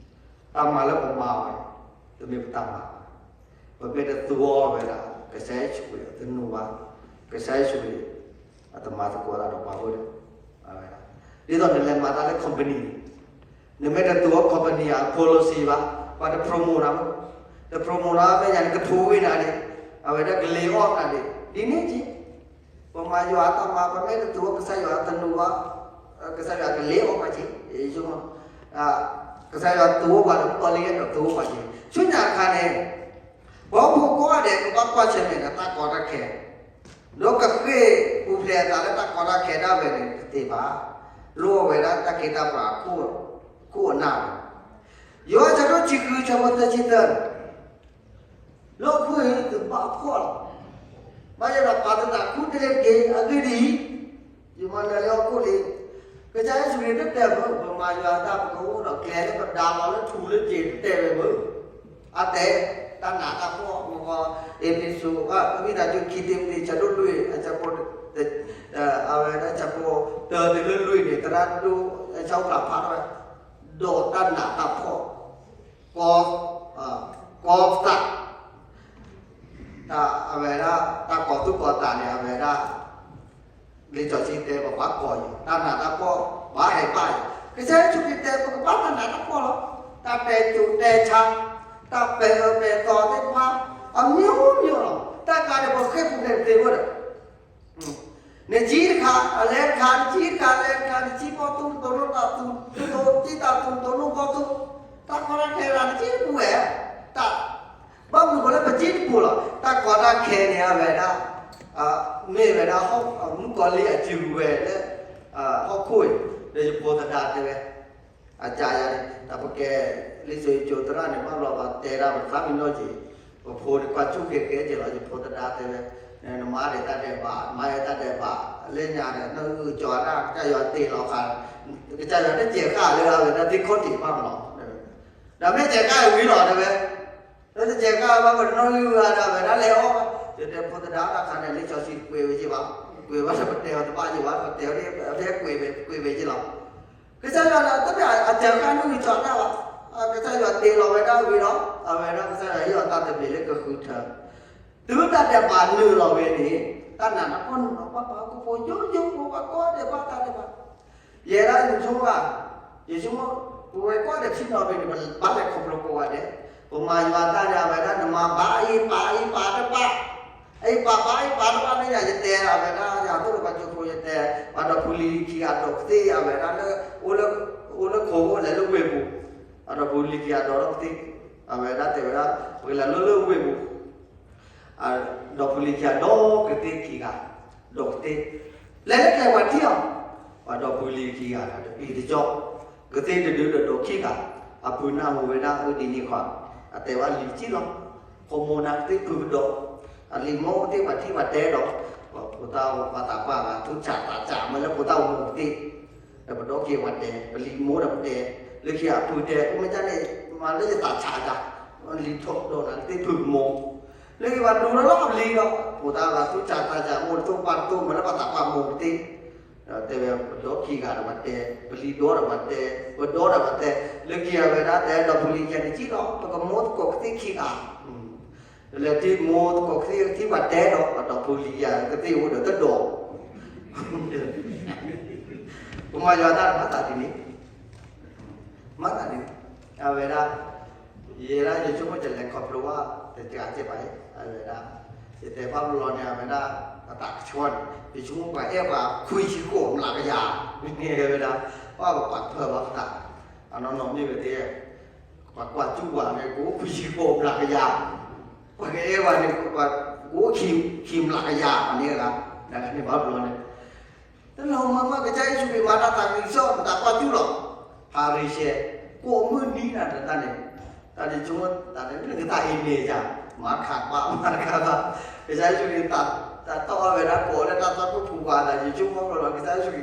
တၢ်မၤလၢပမၤအီၤန့ၣ် တမ့ၢ်ပတၢ်မၤဘၣ် ပမ့ၢ်တသူအီၤဝဲဒၣ် ကစၢ်ယ့ၣ်ၡူးခရံာ်အတနူဘၣ် ကစၢ်ယ့ၣ်ၡူးခရံာ် အတမၤသကိးတၢ်ဒီးပှၤအိၣ်ဒီး ဒ်သိးနလဲၤမၤတၢ်လၢ company န့ၣ် နမ့ၢ်တသူအီၤ company အ policy ဘၣ် ပှၤတ promote နၤ တ promote နၤ မ့ၢ်ညါန့ၣ် ကထိဝံနၤန့ၣ် အဝဲဒၣ်က lay off နၤန့ၣ် ဒ်န့ၣ်က့ ပမၤယွၤအတၢ်မၤ ပမ့ၢ်တသူအီၤ ကစၢ်ယွၤအတနူဘၣ် ကစၢ်ယွၤက lay off ပှၤက့ ယဆိကမိၣ် ကစၢ်ယွၤသူအီၤပှၤဒီး ပလ့အဲၣ်ဒိးသူအီၤပှၤက့ ဆူညါတခါန့ၣ် ပှၤဟီၣ်ခိၣ်ဖိကိးဂၤဒဲး ကဘၣ်ကွၢ်ဆၢၣ်မဲာ်ဒီးတၢ်ကီတၢ်ခဲ ဒီးကဃ့ၢ်ပူၤဖျဲးအသးလၢတၢ်ကီတၢ်ခဲဒၣ်ဝဲန့ၣ် တသ့ဘၣ်. လိၣ်ဝဲဒၣ်တၢ်ခ့တၢ်ပှၤအခိၣ်အနၢ်ဝဲ ယိၤဟၣ်ဆၢဒိၣ်တဆံဃုဆၢဖိသၢဆံသၢန့ၣ် လၢအခိၣ်အံၤသုဘၣ်ဖှီၣ်လီၤ. ဘၣ်ယဲဒီးပာ်သုသးခူတလ့ၢ်တက့ၢ် အဂ့ၢ်ဒ်အံၤ ယမၤနၢၤလၢဟီၣ်ခိၣ်လံ ကစၢ်ယ့ၣ်ၡူးခရံာ်တတဲဘၣ် ပမၤယွၤအတၢ် ပကအိၣ်ဒီးကျဲလၢပဒါလီၤလၢထူလၢက့ၤတတဲဝဲဘၣ်. အတဲ တၢ်နးတၢ်ဖှီၣ် မ့ၢ်ဂ့ၤ အ့းဖ့းစူး အဝံသးစူၤ ခံတံၤမသ့း ဆၢဒိၣ်လွံၢ် အဆၢဖိ အဝဲဒၣ်ဆၢဖိ တၢတုၤလၢလွံၢ်န့ၣ် သရၣ်ဒိၣ် ဆၢဖိဖျါဖးထီၣ်ဝဲ ဒီးတၢ်နးတၢ်ဖှီၣ် ကီ ကီသး တၢ်အဝဲဒၣ် တၢ်ကီၤ ပကဘၣ်ကိးတၢ်န့ၣ် အဝဲဒၣ် လံာ်စီဆှံတဲ ပဘၣ်ကိးအီၤ တၢ်နးတၢ်ဖှီၣ် ဘၣ်ဟဲဘၣ်အီၤ. ကစၢ်ယ့ၣ်ၡူးခရံာ်တဲ ပကဘၣ်တၢ်နးတၢ်ဖှီၣ်လီၤ. တၢ်တဲစိၤတဲဆါ, တၢ်ပဲာ်အၢပဲာ်သီသ့ၣ်တဖၣ် အမျိုးမျိုးလီၤ. တၢ်ကျါန့ၣ် ပဃ့ၢ်ပူၤဖျဲးတသ့ဝဲဒီး နကံတခါ အလဲတခါ, နကံတခါ အလဲတခါ, နကံဘီၣ်သူ နတိၢ်နီၣ်တၢ်သူ, နတိၢ်ကံတၢ်သူ နတိၢ်နီၣ်ဘီၣ်သူ, တၢ်ကီတၢ်ခဲဒၣ် နကံတပူၤဝဲ, တၢ် ဘၣ်မနုၤဃိလၢပကံတပူၤလီၤ. တၢ်ကီတၢ်ခဲန့ၣ် အဝဲဒၣ် မ့ၢ်ဝဲဒၣ် မုၣ်ကီၤလံၢ်အစုကဝဲၤလၢ ဟီၣ်ခိၣ်အံၤ, ဒီးယဖိသဒါတဲဝဲ အကစၢ်ယွၤန့ၣ် တၢ်ပကဲ လံာ်စီဆှံကၠိသရၣ်န့ၣ် ဘၣ်ဘျီပှၤတဲဒၣ်ပသးပ့ၤနီၣ်က့ၤ, ပဖိန့ၣ်ကွၢ်ဆူၣ်ကဲကဲက့ၤလီၤ. ယဖိသဒါတဲဝဲ နမၤဒံးတၢ်ဒဲးဘး, မၤဒံးတၢ်ဒဲးဘး, လၢညါဒီး နဂုာ်ကၠီၤဒၣ် ကစၢ်ယွၤတ့လီၤဃာ်, ကစၢ်ယွၤတစဲးဃာ်လၢအဝဲဒၣ်သ့ၣ်ခီၣ်ထံးဘၣ်မးလီၤ. ဒီးမ့ၢ်စဲးဃာ်ဝံၤလီၤတဲဝဲ လၢတစဲးဃာ်ဘၣ် ပတနီၣ်ဂံၢ်ဝဲဒၣ်ဝဲဒၣ်လဲၤအီၣ်ဘၣ်, ယတဲဖိသဒါတၢ်ခါန့ၣ် လံာ်စီဆှံတကွဲးဝဲက့ၤဘၣ်, ကွဲးဘၣ်ဒီးပတဲအီၤတဘၣ်က့ၤဘၣ်, ပတဲအီၤဒ် အဝဲကွဲးဝဲ ကွဲးဝဲက့ၤလီၤ. ကစၢ်ယွၤန့ၣ် တမ့ၢ်အစဲးဃာ်နဂုာ်ကၠီၤဒၣ်ဘၣ်, ကစၢ်ယွၤတ့လီၤဝဲဒၣ်ဝံၤဒီး အဝဲဒၣ်ကစၢ်ယွၤဟ့ၣ်အီၤတၢ်သဘျ့လၢကဃုထၢ, တုၤတၢ်ဒဲးဘးနုာ်လီၤဝဲန့ၣ် တၢ်နးတၢ်ဖှီၣ်နုာ်လီၤ ပှၤပှၤဟီၣ်ခိၣ်ဖိယိယိဖိ ပှၤကိးဒဲးဘၣ်တၢ်ဒဲးဘး ယဲဒၣ်ယဆိကမိၣ်, ယဆိကမိၣ် ပဝဲကိးဂၤဒဲးဆ့ၣ်နီၤဖဲန့ၣ် ပဘၣ်လဲၤခီဖျိကိးဂၤဒဲး, ပမၤယွၤတၢ်န့ၣ် အဝဲဒၣ်နမၤဘၣ်အံၤပာ်အံၤပာ်တဘၣ်, အံၤပာ်ဘၣ်အံၤပာ်တဘၣ်လၢညါ ယတဲအဝဲဒၣ် ယသိၣ်လိပှၤကၠိဖိ ယတဲ, ပှၤဒီးဖိလံၤခံဂၤဒိးကသ့ၣ် အဝဲဒၣ်လၢ အိၣ်လၢခိးအိၣ်လဲၤလၢဝ့ၢ်ပူၤ, ပှၤဒီးဖိလံၤခံဂၤဒိးကသ့ၣ်, အဝဲဒၣ်တဲဝဲဒၣ် ပကလဲၤလၢလၢဝ့ၢ်ပူၤ ဒီးဖိလံၤခံဂၤဒိးကသ့ၣ်ခံဂၤ, ဒိးကသ့ၣ်, လဲၤလၢကျဲပှၤထံၣ်အီၤ, ပှၤဒီးဖိလံၤခံဂၤဒီးအံၤတကီၢ်, ကသ့ၣ်တဒုဒီးဒိးခံဂၤ, အပုၢ်နၢ်ဟူဝဲဒၣ်အၢဒ်န့ၣ်ခီ, အတဲဝဲလံၤကံလီၤ, ခိၣ်မိၢ်နၤကသ့ၣ်ဖုကဒီး, အလံၤမိၢ်သ့ၣ်ပှၤထံၣ်ပှၤတဲဒီး, ပဖိသၣ်ပှၤသးပှၢ်ဂၤ သူၣ်ဆးသးဆးမ့ၢ်လၢဖိသၣ်မိၢ်ကသ့ၣ် ဒီးပဒီးက့ၤပှၤတဲ, ပလံၤမိၢ်ဒီးပတဲ, လၢခံအပုၢ်တဲ အိၣ်မ့ၢ်ဒ်န့ၣ် မၤလၢယသးဆးဒၣ်, လံၤထီၣ်ဒီးနၤကသ့ၣ်ဖုကမိၢ်, လၢခံပှၤဒိးလၢလီၢ်ပလံၤဒီး ဖိသၣ်ဂၤသူၣ်ဆးသးဆး မိၢ်တသိၣ်ပၢ်တသိၣ်မ့ၢ်လၢပှၤသးပှၢ်မိၢ်ကသ့ၣ်, ဒီးတဲဝဲပဒီးခံဂၤဒီးပှၤတဲ, ပလံၤဒီးဒီးပှၤတဲ, ပဒီးဒီးပှၤတဲ, လၢခံအဝဲဒၣ်တဲဒီးဖိလံၤခံဂၤန့ၣ်ကံလီၤ ပကမိၢ်သကိးကသ့ၣ်ခံဂၤ လဲၤထံမိၢ်သကိးကသ့ၣ်ထံပှၤတဲဒီး ပှၤဒီးဖိလံၤယၤကသ့ၣ်အိၣ်ဒီးတဒီး, ပမၤယွၤတၢ်မၤသးဒ်န့ၣ်, မၤသးဒ်န့ၣ်, အဝဲဒၣ်, ယဲဒၣ်ယဆိကမိၣ်ယလဲၤခီဖျိဘၣ် တကးကဲဘၣ်အံၤ အဝဲဒၣ်, ယတဲဘၣ်ဘျီန့ၣ် အဝဲဒၣ်, အတၢ်ကဆှီန့ၣ် ယဆိကမိၣ်ပှၤအဲၣ်ပှၤခွံဆံဃိးမျးကယၤ, မ့ၢ်ဝဲဒၣ်, ဘၣ်ပပာ်ဖၢဘၣ်ပသး, အနီၢ်နီၢ်မ့ၢ်ဝဲသ့ၣ် ပှၤကွၢ်စူၣ်ပှၤန့ၣ် ကအိၣ်ခွံဆံဃိးမျးကယၤ, ပှၤကအဲၣ်ပှၤန့ၣ် ပှၤကအိၣ်ခံမျးကယၤန့ၣ်ဂၤ, ဒ်န့ၣ်ဘၣ်ဘျီန့ၣ်, တလီၤမၢ်မၢ် ကစၢ်ယ့ၣ်ၡူးခရံာ်မၤတၢ်သးကံၢ်စီၣ် ပတၢ်ကွၢ်စူၣ်လီၤ, ဖၤရံၤၡဲ ကိးမုၢ်နံၤနၤတၢ်န့ၣ်, တၢ်ဒ်ဆိကမိၣ်တၢ်န့ၣ် နကသးအံၤန့ၣ်ယၤ, မၤခးဘၣ်မၤတခါဘၣ်, ကစၢ်ယ့ၣ်ၡူးခရံာ် တၢ်တီၢ်အဝဲဒၣ်ကိးလၢတၢ်သီၣ်ခိၣ်ဖူပှၤသး ယဆိ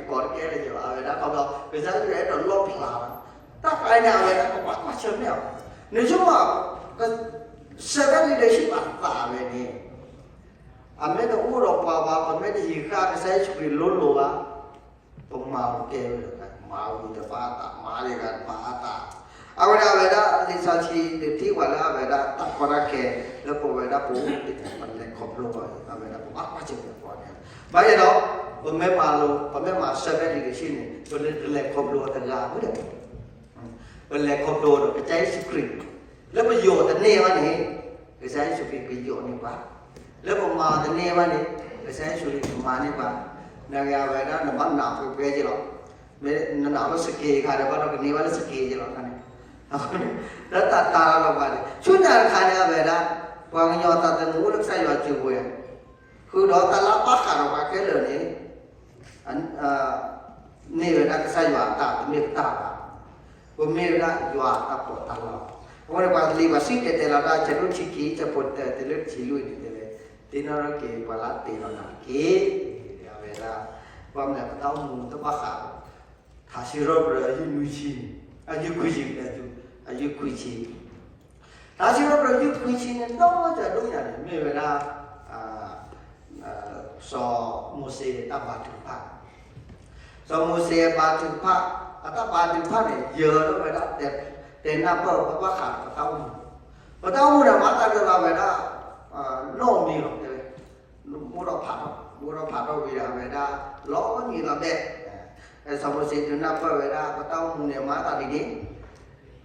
ကမိၣ်ဘျီလီၤ ကစၢ်ယ့ၣ်ၡူးခရံာ်ကိးတကဲလၢၤယၤဘၣ် အဝဲဒၣ်ခီဖျိ ကစၢ်ယ့ၣ်ၡူးခရံာ်အဲၣ်ဒိးလီၣ်ဖျါလီၤ, တၢ်ခါအံၤန့ၣ် အဝဲဒၣ်ပဘၣ်ကွၢ်ဆၢၣ်မဲာ်အီၤ, နဆိကမိၣ် servant leadership အသးဝဲန့ၣ် အမ့ၢ်တအိၣ်ဒီးပှၤဘၣ် ပမ့ၢ်တဟံးဃာ်ကစၢ်ယ့ၣ်ၡူးခရံာ်လိၤလိၤဘၣ်, ပမၤအီၤကဲဝဲလၢ မၤဝံၤတဘၣ်အသး မၤတဂၤတဘၣ်အသး, အဝဲဒၣ်အဝဲဒၣ် လံာ်စီဆှံဒုးထံၣ်ပှၤလၢအဝဲဒၣ်တၢ်ကီတၢ်ခဲ လၢပဝဲဒၣ်ပအိၣ်သ့ၣ်တဖၣ် ပလဲၤခီဖျိအီၤ အဝဲဒၣ်ပဘၣ်ကွၢ်ဆၢၣ်မဲာ်ပှၤန့ၣ်, ဘၣ်ယဲဒီး ပမ့ၢ်မၤလိ ပမ့ၢ်မၤ servant leadership န့ၣ် ပလဲၤခီဖျိအီၤတဂၤဝဲဒီး ပလဲၤခီဖျိအီၤဒီးကစၢ်ယ့ၣ်ၡူးခရံာ်, လၢပယီၤတန့ၢ်ဘၣ်န့ၣ် ကစၢ်ယ့ၣ်ၡူးခရံာ်ကယီၤန့ၢ်ပှၤ, လၢပမၤတန့ၢ်ဘၣ်န့ၣ် ကစၢ်ယ့ၣ်ၡူးခရံာ်ကမၤန့ၢ်ပှၤ, နဂ့ၤအဝဲဒၣ်နဘၣ်နးပှဲၤပှဲၤက့ၤလီၤ, မ့ၢ်နနးလၢစက့ခါဒီးဘၣ်ဒီးကန့ၢ်ဘၣ်လၢစက့က့ၤလီၤန့ၣ်, လၢတၢ်တၢ်လီၤပှၤန့ၣ် ဆူညါတခါန့ၣ် အဝဲဒၣ် ပှၤကညီတၢ်သနူလၢကစၢ်ယွၤစုပူၤ ဃုာ်ဒီးတၢ်လၢဘၣ်ဃးဒီးပှၤခဲလၢာ်န့ၣ် မ့ၢ်ဝဲဒၣ်ကစၢ်ယွၤအတၢ် တမ့ၢ်ပတၢ်ဘၣ်, ပမ့ၢ်ဝဲဒၣ်ယွၤအတၢ်ပီးတၢ်လီ, အဃိန့ၣ် ပှၤလံာ်ပှၤစံၣ်တဲၤတဲလီၤတၢ် ဆၢဒိၣ်တဆံခံ ဆၢဖိတၢ တုၤလၢတဆံလွံၢ်န့ၣ်တဲဝဲ, သ့ၣ်နီၣ်ထီၣ်က့ၤပှၤလၢအတ့လီၤနၤတက့ၢ်, အဝဲဒၣ်, ဘၣ်မနုၤပတၢ်အိၣ်မူတဘၣ်ဃး, ထါစံးထီၣ်ပတြၢၤ အယုၢ်နွံဆံ, အယုၢ်ခွံဆံ, အယုၢ်ခွံဆံ ထါစံးထီၣ်ပတြၢၤ ယုၢ်ခွံဆံန့ၣ် ဒီးတၢ်ဒိၣ်ညါန့ၣ် မ့ၢ်ဝဲဒၣ် စီၤမိၤၡ့အတၢ်ဘါထုကဖၣ်, စီၤမိၤၡ့အဘါထုကဖၣ်, အတၢ်ဘါထုကဖၣ်န့ၣ် ယၢၤထီၣ်ဝဲဒၣ် တဲနၢ်ပၢၢ်ဘၣ်ဃးဒီးပတၢ်အိၣ်မူ, ပတၢ်အိၣ်မူန့ၣ် မၤသးဒ်သိးဝဲဒၣ် နီၣ်မံၤလီၤတဲဝဲ, မိၢ် အိၣ်ထီၣ်ဖးထီၣ်, အိၣ်ထီၣ်ဖးထီၣ်ဝံၤဒီး အဝဲဒၣ် လီၤနံၤလီၤဘဲ, စီၤမိၤၡ့ဒုးနၢ်ပၢၢ်ဝဲဒၣ် ပတၢ်အိၣ်မူန့ၣ် မၤသးဒ်န့ၣ်, ဒီး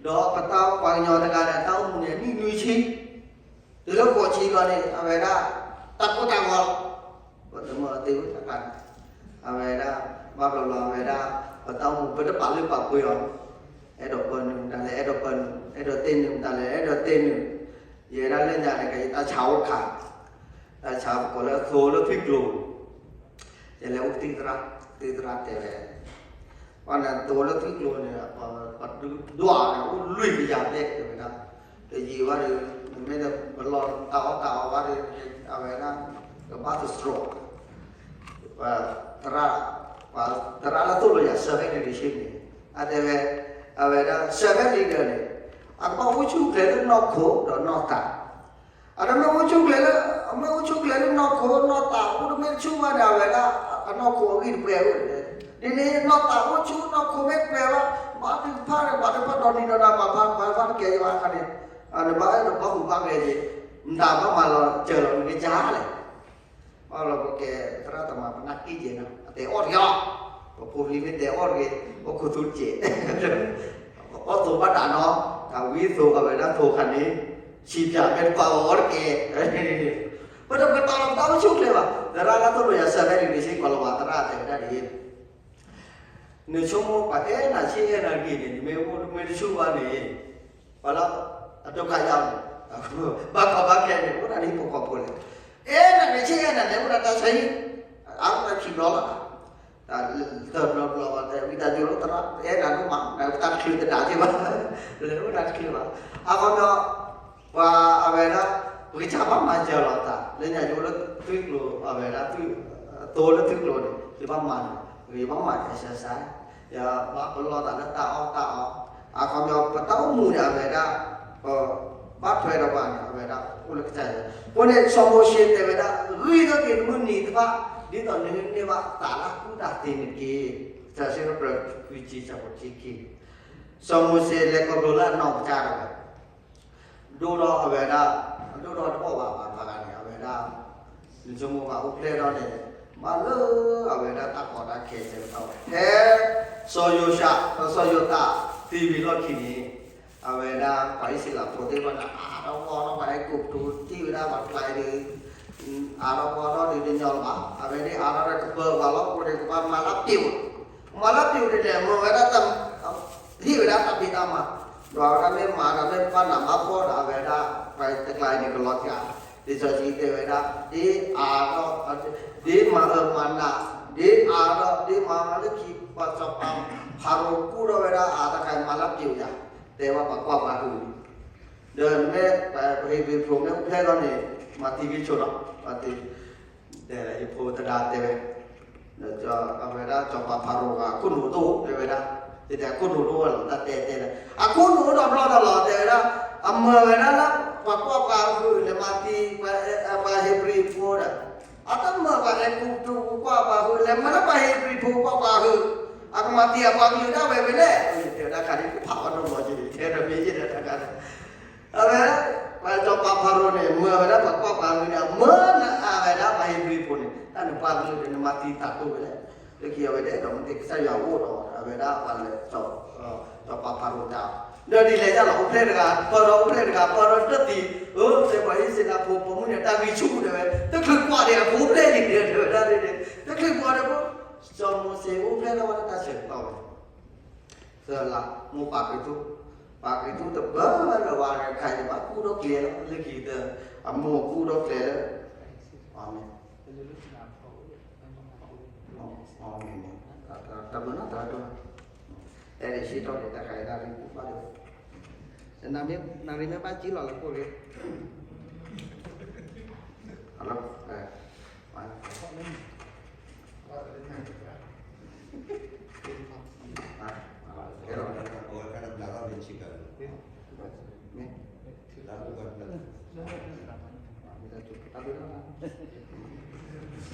ပတၢ်ပှၤကညီတဂၤန့ၣ် တၢ်အိၣ်မူန့ၣ် နံၣ်နွံဆံ တုၤလၢဃိးဆံဘျီန့ၣ် အဝဲဒၣ် တၢ်ကိၢ်တၢ်ဂီၤလီၤ. ပတမၢသ့ဝဲတခါန့ၣ်, အဝဲဒၣ် ဘၣ်ဘျီဘျီအဝဲဒၣ် ပတၢ်အိၣ်မူ ပတပာ်လုၢ်ပာ်ပှ့ၤအီၤ, အဲၣ်ဒိးပၢနုာ်မတၤလဲၣ် အဲၣ်ဒိးပၢနုာ်, အဲၣ်ဒိးသ့ၣ်နုာ်မတၤလဲၣ် အဲၣ်ဒိးသ့ၣ်နုာ်, ယဲဒၣ်လၢညါန့ၣ် ကယတၢ်ဆါအိၣ်တခါ, တၢ်ဆါပကိးလၢသိလၢသွံၣ်ကျိၤ ယလဲၤအိၣ်သံၣ်သရၣ်, သံၣ်သရၣ်တဲဝဲ, ပှၤန့ၣ်သိလၢသွံၣ်ကျိၤန့ၣ် ပှၤဒွးန့ၣ် အိၣ်လွံၢ်ကယၤဘျဲၣ်တဲဝဲဒၣ်, တယံာ်ဘၣ်ဒီး နမ့ၢ်ပလီၢ်တၢ်အီၣ်တၢ်အီဘၣ်ဒီး အဝဲဒၣ် ကဘၣ်သတြီၤ, ပှၤသရၣ်, ပှၤသရၣ်လၢသိၣ်လိယၤ servant leadership န့ၣ် အတဲဝဲ, အဝဲဒၣ် servant leader န့ၣ် အကဘၣ်အိၣ်ဆူၣ်အိၣ်ချ့လၢနီၢ်ခိဒီးနီၢ်သး အတမ့ၢ်အိၣ်ဆူၣ်အိၣ်ချ့လၢ, အမ့ၢ်အိၣ်ဆူၣ်အိၣ်ချ့လၢနီၢ်ခိနီၢ်သး အိၣ်တမ့ၢ်ဆူၣ်ဘၣ်န့ၣ် အဝဲဒၣ် အနီၢ်ခိအဂံၢ်တပှဲၤအိၣ်, ဒ်န့ၣ်နီၢ်သးအိၣ်ဆူၣ် နီၢ်ခိမ့ၢ်ပှဲၤဘၣ် ဘၣ်ဒုးဖးန့ၣ် ဘၣ်ဒုးဖးဒီနံၤဒီနၤ မၤဖး မၤဖးတကဲယဘၣ်အခါန့ၣ်, နဘၣ်အဲၣ်ဒိးဘၣ်ဟူးဘၣ်ဂဲၤက့ၤ, နတၢ်ဘၣ်မၤလီၤစၢၤလီၤနကစၢ်လဲၣ် ဘၣ်လီၤပကဲသရၣ်တမၤပနၢ်ကံၢ်ကဲနီၤ အတဲအီၣ်တဂ့ၤအီၤ, ပဖိပလံၤမ့ၢ်တဲအီၣ်တဂ့ၤ အိၣ်ခိးသူတကဲး, အီၣ်သိးဘၣ်တၢ်နီၤ, တၢ်ဝံသိးအဝဲဒၣ်သိးခါန့ၣ်, ဆံးပၠးမဲာ်တပာ်ဝဲအီၣ်တကဲး, ပတပကတီၤလီၤပတၢ်အိၣ်ဆူၣ်အိၣ်ချ့ဘၣ်, သရၣ်လၢသိၣ်လိယၤ servant leadership ကွၢ်လီၤဘၣ်သရၣ်တဲဝဲဒၣ်ဒ်အံၤ နဆိကမိၣ်ပှၤအဲၣ်နၤဆံးအဲၣ်နၤတဂ့ၤန့ၣ် နမ့ၢ်အိၣ်မ့ၢ်တဆူၣ်ဘၣ်န့ၣ်, ပှၤလၢ အဒုက္ခရောက်န့ၣ်, ဘၣ်ကီဘၣ်ခဲန့ၣ် အိၣ်ဒၣ်လၢဟံၣ်ဖိဃီဖိလဲၣ်, အဲၣ်နၤန့ၣ်ဆံးအဲၣ်နၤန့ၣ် အိၣ်ဒၣ်တၢ်ဆါဟံၣ်, အါတခံဘျီလီၤ, တၢ်သၢဘျီဘျီ တၢ်ဝံတၢ်ယိၤလီၤသရၣ် အဲၣ်နၤဒိၣ်မး တၢ်တချုးတဒၣ်က့ၤဘၣ်, လဲၤအိၣ်တၢ်တချုးဘၣ်, အခီပညီ ပှၤအဝဲဒၣ် ပကစၢ်ဘၣ်မၤစၢၤလီၤသး လၢညါယအိၣ်လၢသွံၣ်ကျိၤ အဝဲဒၣ် သိလၢသွံၣ်ကျိၤန့ၣ် ယဘၣ်မၤန့ၣ် ယဘၣ်မၤ exercise ယဘၣ်ပလီၢ်သးလၢတၢ်အီၣ်တၢ်အီ, အခီပညီ ပတၢ်အိၣ်မူန့ၣ် အဝဲဒၣ် ဘၣ်ထွဲဒီးပှၤန့ၣ် အဝဲဒၣ်အိၣ်လၢကစၢ်ယွၤ, အဃိန့ၣ် စီၤမိၤၡ့တဲဝဲဒၣ် ဂံၢ်ထီၣ်က့ၤနမုၢ်နံၤတဖၣ် ဒ်သိးနဟ့ၣ်န့ၢ်ဘၣ်သးလၢအကူၣ်တၢ်သ့န့ၣ်တက့ၢ်, ကစၢ်စံးထီၣ်ပတြၢၤ ခွံဆံ ဆၢဖိတဆံခံ, စီၤမိၤၡ့လဲၤခီဖျိလၢအနီၢ်ကစၢ်တဂၤ ဒိၣ်ထီၣ်အဝဲဒၣ်, ဒိၣ်ထီၣ်တဘၣ်ဘၣ်ဘၣ်ဘၣ်ဂၤန့ၣ် အဝဲဒၣ်, နဆိကမိၣ်ဘၣ်အိၣ်ဖျဲၣ်ထီၣ်န့ၣ်, ဘၣ်လၢအဝဲဒၣ်တၢ်ကီတၢ်ခဲဆၢကတီၢ်, ဖဲစီၤယိၤၡး စီၤယိၤသးသံဝံၤလီၢ်ခံန့ၣ်, အဝဲဒၣ် ပှၤအံၣ်စရ့လးဖိသ့ၣ်တဖၣ်န့ၣ် အါထီၣ်ဝီထီၣ် ပှၤအဲၤကူပတူးတံၢ်ဝဲဒၣ်ပှၤတကျါအံၤဒီး, အါထီၣ်ဝီထီၣ်ဒုးတညီလၢၤဘၣ်, အဝဲသ့ၣ်အါထီၣ်ဒီးကပၢၤပှၤလီၤ အဃိန့ၣ် ကဘၣ်မၤလၢပျိာ်, မၤလၢပျိာ်ဒ်လဲၣ် မၤဝဲဒၣ်တၢ် ဟ့ၣ်ဝဲဒၣ်တၢ်ဖံးတၢ်မၤ, ဒီးအဝဲဒၣ်မ့ၢ်မၤဒီးမ့ၢ်ဘၣ်နးဘၣ်ဖှီၣ်ဒီး အဝဲဒၣ်ပှၤတကျါအံၤန့ၣ် ကလီၤစှၤ, လံာ်စီဆှံတဲဝဲဒၣ် ဒ်အါထီၣ်, ဒ်မၤအၢမၤနး, ဒ်အါထီၣ် ဒ်မၤလၢခံ ပှၤစီၤပၤဖၤရိၤကူၣ်ထီၣ်ဝဲဒၣ်အါတခါအံၤ မၤလၢပျိာ်ယၤ, တဲဝဲပှၤကွၢ်ပှၤဟုးန့ၣ်, ဒီးမ့ၢ်ပှၤဟ့းဘြံၤဖိမ့ၢ်အိၣ်ဖျဲၣ်ထီၣ်န့ၣ် မၤသံက့ၤဆိဒီး, မၤသံ ဒီးယဖိသဒါတဲဝဲ, ဒီးအဝဲဒၣ်စီၤပၤဖၤရိၤအခိၣ်နူာ်တအိၣ်တဲဝဲဒၣ်, ယတဲအခိၣ်နူာ်တအိၣ်ဝဲလီၤ တၢ်တဲတဲဒီး အခိၣ်နူာ်အိၣ်ဒီးဘျီဒီးလီၤတဲဝဲဒၣ်, အမၢဝဲဒၣ်လၢ ပှၤကွၢ်ပှၤဟုးလဲၤမၤသံ ပှၤဟ့းဘြံၤဖိဒီး, အတမၢပှၤအဲၤကူပတူးကွၢ်ပှၤဟုး လဲၤမၢလၢပှၤဟ့းဘြံၤဖိကွၢ်ပှၤဟုး, အကမၤသံအပှၤကလုာ်ဒၣ်ဝဲဖဲလဲၣ်, တဲဝဲဒၣ်ခါဒ်ဖးဘၣ်နီတဘျီက့ၤ တဲဒီးမ့ၢ်ယဲၢ်ဒီးတၢ်ခါဒီး အဝဲ ပှၤစီၤပၤဖၤရိၤန့ၣ် မၢဝဲဒၣ်ပှၤကွၢ်ပှၤဟုးန့ၣ် မၢနအါဝဲဒၣ်ပှၤဟ့းဘြံၤဖိန့ၣ် တၢ်န့ၣ်ပှၤကလုာ်န့ၣ် နမၤသံတၢ်တိၢ်ဝဲလဲၣ်, လၢခံအဝဲဒၣ်ဒီးမ့ၢ်သ့ၣ်ကစၢ်ယွၤအိၣ်ဒီး အဝဲဒၣ်ပှၤလဲၤ စီၤပၤဖၤရိၤတၢ်, ဒီးဒ်လဲၣ်ယလီၤ အိၣ်ဖျဲၣ်တဂၤ ပၢၢ်ဒီးအိၣ်ဖျဲၣ်တဂၤ ပၢၢ်ဒီးတၢ်သံ, အၢ တဲပှၤအံၣ်စရ့လးဖိပိာ်မုၣ်န့ၣ် တၢ်ဂံၢ်ဆူၣ်တဲဝဲ တချုးကွၢ်ဒီးအဖိဖျဲၣ်န့ၣ် တဲဝဲဒၣ်န့ၣ် တချုးကွၢ်ဒီး စီၤမိၤၡ့အိၣ်ဖျဲၣ်ထီၣ်ဝဲဒၣ်တၢ်ဆၢကတီၢ်ဝဲ သၢလါ မိၢ်ပၢ်ကရံၣ်သူး, ပၢ်ကရံၣ်သူးတဘၣ်လၢၤဝဲတခါအံၤ ဘၣ်ကူၣ်ထီၣ်ကျဲလီၤ လၢခံကတၢၢ်, အမိၢ်ကူၣ်ထီၣ်ကျဲလၢ, အၤမ့ၣ်, အၤမ့ၣ်, တၢ်ဘျုးနီၤ တၢ်ဘျုး, အဲၣ်ဒိးဆံးထီၣ်ဒံးတၢ်ခါအံၤ နၣ်ရံၣ်ကူၣ်ဘၣ်လၢ, နၣ်ရံၣ်မ့ၢ်ဘၣ်ကံလီၤလၢကိၣ်ရ့ၣ်, ဟလၢ, လၢတုၤ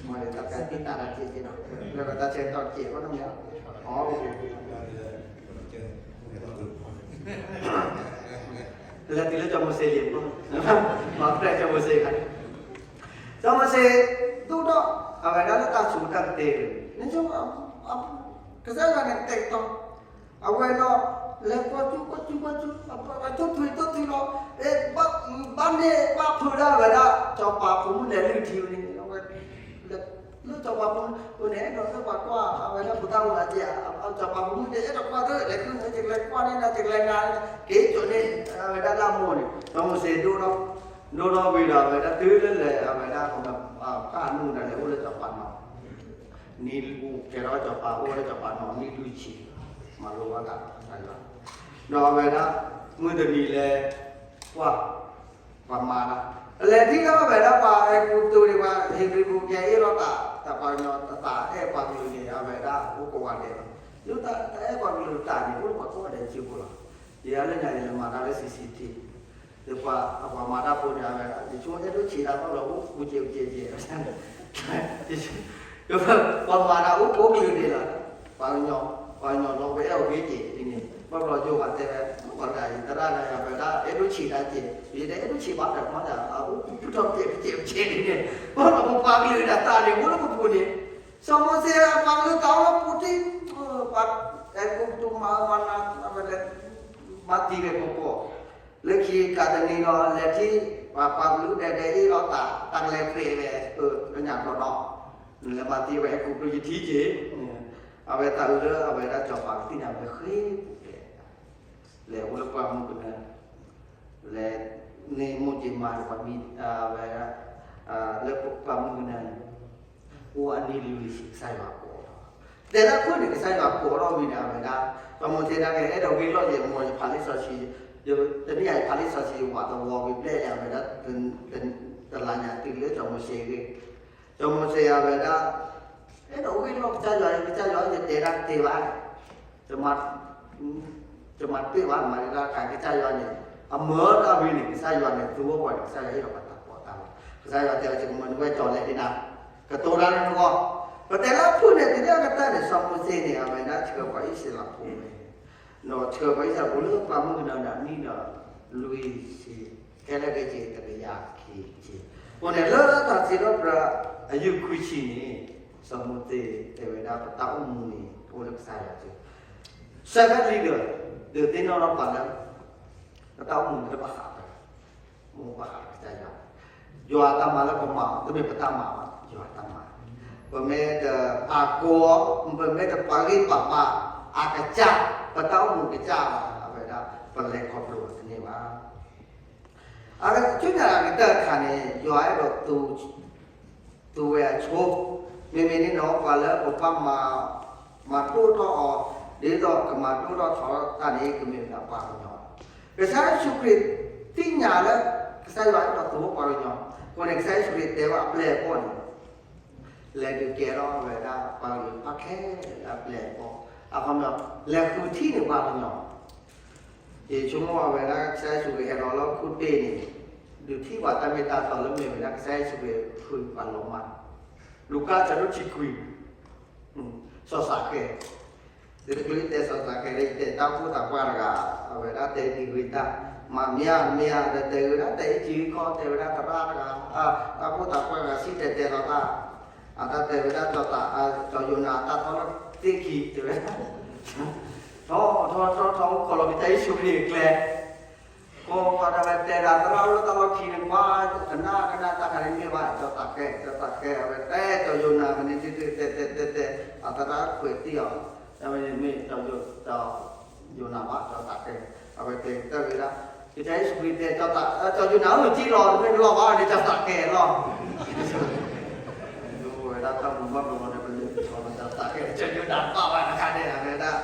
လၢစီၤမိၤၡ့လံ, မၤဖျဲၣ်စီၤမိၤၡ့ခါ, စီၤမိၤၡ့ ဒိၣ်ဒီး အဝဲဒၣ်လၢတၢ်ဆူးတၢ်ကတဲာ်န့ၣ် ကစၢ်ယွၤန့ၣ်တဲာ်ကတီၤ အဝဲဒီး လဲၤကွၢ်ကူ ကွၢ်ကူ ကွၢ်ကူ အဝဲထိၣ်ထွံထိၣ်ထွံလီၤ, ဘၣ်န့ၢ်ဘၣ်ဖုးဒၣ်ဝဲဒၣ် စီၤပၤဖိမုၣ်လဲၤလုၢ်ထံဝဲန့ၣ် အဝဲ လၢစီၤပၤဖိမုၣ်န့ၣ် အဲၣ်ဒိးသ့ၣ်ပှၤကွၢ် အဝဲဒၣ်ပတၢ်အိၣ်သးကဲ စီၤပၤဖိမုၣ်တဲ အဲၣ်ဒိးကွၢ်သ့ၣ် လဲၤဃုန့ၣ် ယကလဲၤကွၢ်န့ၢ်နၤ ယကလဲၤနၤ က့ၤစိာ်န့ၢ် အဝဲဒၣ်လၢမိၢ်န့ၣ် စီၤမိၤၡ့ဒိၣ်ထီၣ် ဒိၣ်ထီၣ်ဝံၤဒီး အဝဲဒၣ်တုၤလၢလဲၤ အဝဲဒၣ် ဖးအနူၢ်ဒီး လဲၤအိၣ်လၢစီၤပၤနီၤ နံၣ် ကဲထီၣ်စီၤပၤ အိၣ်လၢစီၤပၤနီၤ နံၣ်လွံၢ်ဆံ မၤလိဘၣ်တၢ် ကစၢ်ယွၤ ဒီးအဝဲဒၣ် မုၢ်တနံၤလဲၤ ကွၢ် ပှၤမၤတၢ် လဲၤထံၣ်လၢအဝဲဒၣ်ပှၤအဲၤကူပတူးန့ၣ် ပှၤဧ့ၤဘြံၤဖိ ကဲအ့ၣ်လိာ်သး တၢ်ပှၤကညီ တၢ်အဲၣ်ပှၤကလုာ်န့ၣ် အဝဲဒၣ်အိၣ်ကိးဂၤဒဲးလီၤ. လၢတၢ်အဲၣ်ပှၤကလုာ်တၢ်န့ၣ် အိၣ်လၢပှၤကိးဂၤဒဲးစုပူၤလီၤ. ယၤလၢညါယလဲၤမၤတၢ်လၢ C C T ဒီးပှၤ ပှၤမၤတၢ်ဖိန့ၣ် အဝဲဒၣ် ယဆိကမိၣ်အဲၣ်ဒိးဆံးတၢ်သီၣ်လီၤ အိၣ်ကူကဲးကဲးကဲး ပှၤမၤတၢ်အိၣ်ကိးကလုာ်ဒဲးလီၤ. ပှၤကညီ ပှၤကညီလီၤ ပအဲၣ်အီၤဂ့ၤကဲးဒ်န့ၣ် ဘၣ်ဘျီယိၤပှၤတဲဝဲ ပှၤတဂၤအံၤ သရၣ်တဂၤအံၤ အဝဲဒၣ် အဲၣ်ဒိးဆံးတၢ်ကဲး ယတအဲၣ်ဒိးဆံးဘၣ်ဒီး မ့ၢ်ဒၣ် အအိၣ်ကူထီၣ်ကဲးကဲးကဲးဒ်န့ၣ် ဘၣ်ဘျီပပှၤကလုာ်ဒၣ်တၢ်န့ၣ် အိၣ်လၢပပူၤန့ၣ် စီၤမိၤၡ့အပှၤကလုာ်တၢ်အိၣ်လၢပူၤထံ ပှၤအဲၤကူပတူးမၤမၤနၤ အဝဲလဲၤ မၤတံၢ်ဝဲကိးကိး လၢခံကတနံၤဒီး လဲၤထံၣ် ပှၤပှၤကလုာ်ဒဲးဒဲးအ့ၣ်လိာ်သး တၢ်ကလဲၤကြၢးဝဲ လၢညါဘျီဒီး နလဲၤမၤတံၢ်ဝဲအဲၤကူပတူးယထံၣ်က့ၤ အဝဲတၢ်အုးလၢအဝဲဒၣ်စီၤပၤကသ့ၣ်ညါဝဲဃ့ပူၤလဲၣ် လဲၤအိၣ်လၢပှၢ်မုၢ်ကနၢ လဲၤန့ၢ်မိၢ်က့ၤမါဒီးပှၤမံ အဝဲဒၣ် လၢပှၢ်မုၢ်ကနၢန့ၣ် အိၣ်အနံၣ်လွံၢ်ဆံ ကစၢ်ယွၤကိးထီၣ် တဲလၢအခိၣ်န့ၣ် ကစၢ်ယွၤကိးထီၣ်ဝံၤန့ၣ် အဝဲဒၣ် စီၤမိၤၡ့နာ်က့ အဲၣ်ဒိးဂ့ၢ်လိာ်ယဲ မ်ယဖးလံာ်စီဆှံ တမ့ၢ်ယဖးလံာ်စီဆှံ ဝးတဝီဝံၤဘျဲၣ်န့ၣ် အဝဲဒၣ် တလါညါတုၤလၢစီၤမိၤၡ့ဂ့ၢ် စီၤမိၤၡ့အဝဲဒၣ် အဲၣ်ဒိးဂ့ၢ်လိာ်ကစၢ်ယွၤ ကစၢ်ယွၤ ယတဲဒၣ်တတဲဘၣ် တမၤတပ့ၢ်ဘၣ် မၤတခါ ကစၢ်ယွၤန့ၣ် အမၢတၢ်ဝံၤန့ၣ် ကစၢ်ယွၤန့ၣ် သူဝဲပှၤန့ၣ် ကစၢ်ယွၤဟ့ၣ်လီၤပှၤတၢ်ကီတၢ်ခဲ ကစၢ်ယွၤတဲဝဲ ယကမၢနဝဲၢ်ကၠီၤလဲၣ်ဒ်နၤ ကတိၤတၢ်လၢနဂီၢ် ပတဲလၢအဖုၣ်န့ၣ် တုၤလၢအကတၢၢ်န့ၣ် စီၤမိၤၡ့န့ၣ် အဝဲဒၣ်ဆှၢပှၤအံၣ်စရ့လးဖိဝဲ ဒီးဆှၢပှၤအံၣ်စရ့လးဖိလၢပှၢ်မုၢ်ကနၢဒီး နံၣ်ဒီးလွံၢ်ဆံ ခဲလၢာ်ခဲဆ့ တကယၤခံဆံ အဃိန့ၣ် လၢတၢ်စံးထီၣ်ပတြၢၤအယုၢ်ခွံဆံန့ၣ် စီၤမိၤၡ့တဲဝဲဒၣ် ပတၢ်အိၣ်မူန့ၣ် အိၣ်လၢကစၢ်ယွၤစု servant leader ဒုးသ့ၣ်နီၣ်ထီၣ်ပှၤလၢ ပတၢ်အိၣ်မူန့ၣ်လၢပဃး မိၢ်ပှၢ်ကစၢ်ယွၤ, ယွၤအတၢ်မၤလၢပမၤအီၤ တမ့ၢ်ပတၢ်မၤဘၣ်, ယွၤအတၢ်မၤ, ပမ့ၢ်တအါကိးအီၤ, ပမ့ၢ်တပာ်ဂံၢ်ပာ်ဘါ အကစၢ်, ပတၢ်အိၣ်မူကစၢ်ဘၣ်, အဝဲဒၣ် ပလဲၤခီဖျိအီၤတန့ၢ်ဘၣ်. အဆူညါအကတၢၢ်တခါန့ၣ် ယွၤအဲၣ်ဒိး သူဝဲအဆိ, မ့မ့ၢ်န့ၣ်ဒီး ပှၤလၢပဘၣ်မၤ မၤဒိၣ်ထီၣ်အီၤ ဒ်သိးကမၤဒိၣ်ထီၣ်ထီထီၣ်တၢ်န့ၣ် ကမ့ၢ်ဝဲဒၣ်ပှၤကညီလီၤ. ကစၢ်ယ့ၣ်ၡူးခရံာ်သ့ၣ်ညါလၢ ကစၢ်ယွၤအဲၣ်ဒိးသူဝဲပှၤကညီ, အဃိန့ၣ် ကစၢ်ယ့ၣ်ၡူးခရံာ်တဲဝဲအပျဲၢ်အဘီၣ်န့ၣ် လဲၤဒုးကဲထီၣ်ဝဲဒၣ်ပှၤကလုာ်ဖးခဲလၢာ်အပျဲၢ်အဘီၣ်, အခီပညီ လဲၤဃုထံၣ်န့ၢ်ပှၤကညီ ယဆိကမိၣ်အဝဲဒၣ် ကစၢ်ယ့ၣ်ၡူးခရံာ်ဟဲလီၤလၢခိၣ်သ့ၣ်န့ၣ် ဒုးထံၣ်ပှၤတၢ်မ့ၢ်တၢ်တီလၢမ့ၢ်ဝဲဒၣ် ကစၢ်ယ့ၣ်ၡူးခရံာ်ဃုပှၤလီၤမၢ်, လူၤကၣ်အဆၢဒိၣ်တဆံခွံ, စီၤစးခဲ, ယတချုးတဲစီၤစးခဲလၢ ယတဲတၢ်အိၣ်ဖှိၣ်သးပှၢ်တဂၤ, အဝဲဒၣ်တဲဒံးဝံၤတၢ်, မၤမ့ၢ်ဧါတမ့ၢ်ဧါ ဒီးတဲဝဲဒၣ် တဲအ့ၣ်ကံခီ တဲဝဲဒၣ်သရၣ်တဂၤ, တၢ်အိၣ်ဖှိၣ်သးပှၢ်တဂၤ စံၣ်တဲၤတဲလီၤတၢ်, အတၢ်တဲဝဲဒၣ် စီၤယိၤနၤအတၢ်ထီၣ်လၢသ့ၣ်ခံ တဲဝဲဒၣ် ထီၣ်ထီၣ်ထီၣ်ထီၣ် အိၣ်ခိးလီၤက့ၤကစၢ်ယ့ၣ်ၡူးခရံာ်အကျဲ, ကိးပှၤဒၣ်ဝဲတဲဒၣ်သရၣ်အိၣ်လၢတၢ်လီၢ်ခံန့ၣ် ကွၢ်ကနၣ်ကနၣ်တၢ်ခါန့ၣ်မ့ၢ်ဘၣ် စီၤစးခဲ, စီၤစးခဲ အဝဲတဲစီၤယိၤနၤမ့ၢ်န့ၣ် တဲတဲတဲတဲတဲ အသရၣ်ခွဲးတံၢ်အီၤ, တၢ်မ့ၢ်န့ၣ်မ့ၢ် စီၤယိၤနၤဘၣ် စီၤစးခဲ, အဝဲတဲတၢ်ဝဲဒၣ် ကစၢ်ယ့ၣ်ၡူးခရံာ်တဲ စီၤယိၤနၤအိၣ်စံၣ်လီၤ တမ့ၢ်လီၤဘၣ်န့ၣ် စီၤစးခဲလီၤ. ဝဲဒၣ်တၢ်မူဘၣ်ဘျီန့ၣ် ပလၢစီၤစးခဲ စီၤယိၤနၤဘၣ်ဘၣ်တခါန့ၣ် အဝဲဒၣ်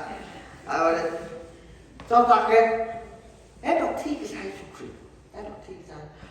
အဝဲ စီၤစးခဲ အဲၣ်ဒိးထံၣ်ကစၢ်ယ့ၣ်ၡူးခရံာ်, အဲၣ်ဒိးထံၣ်ကစၢ်,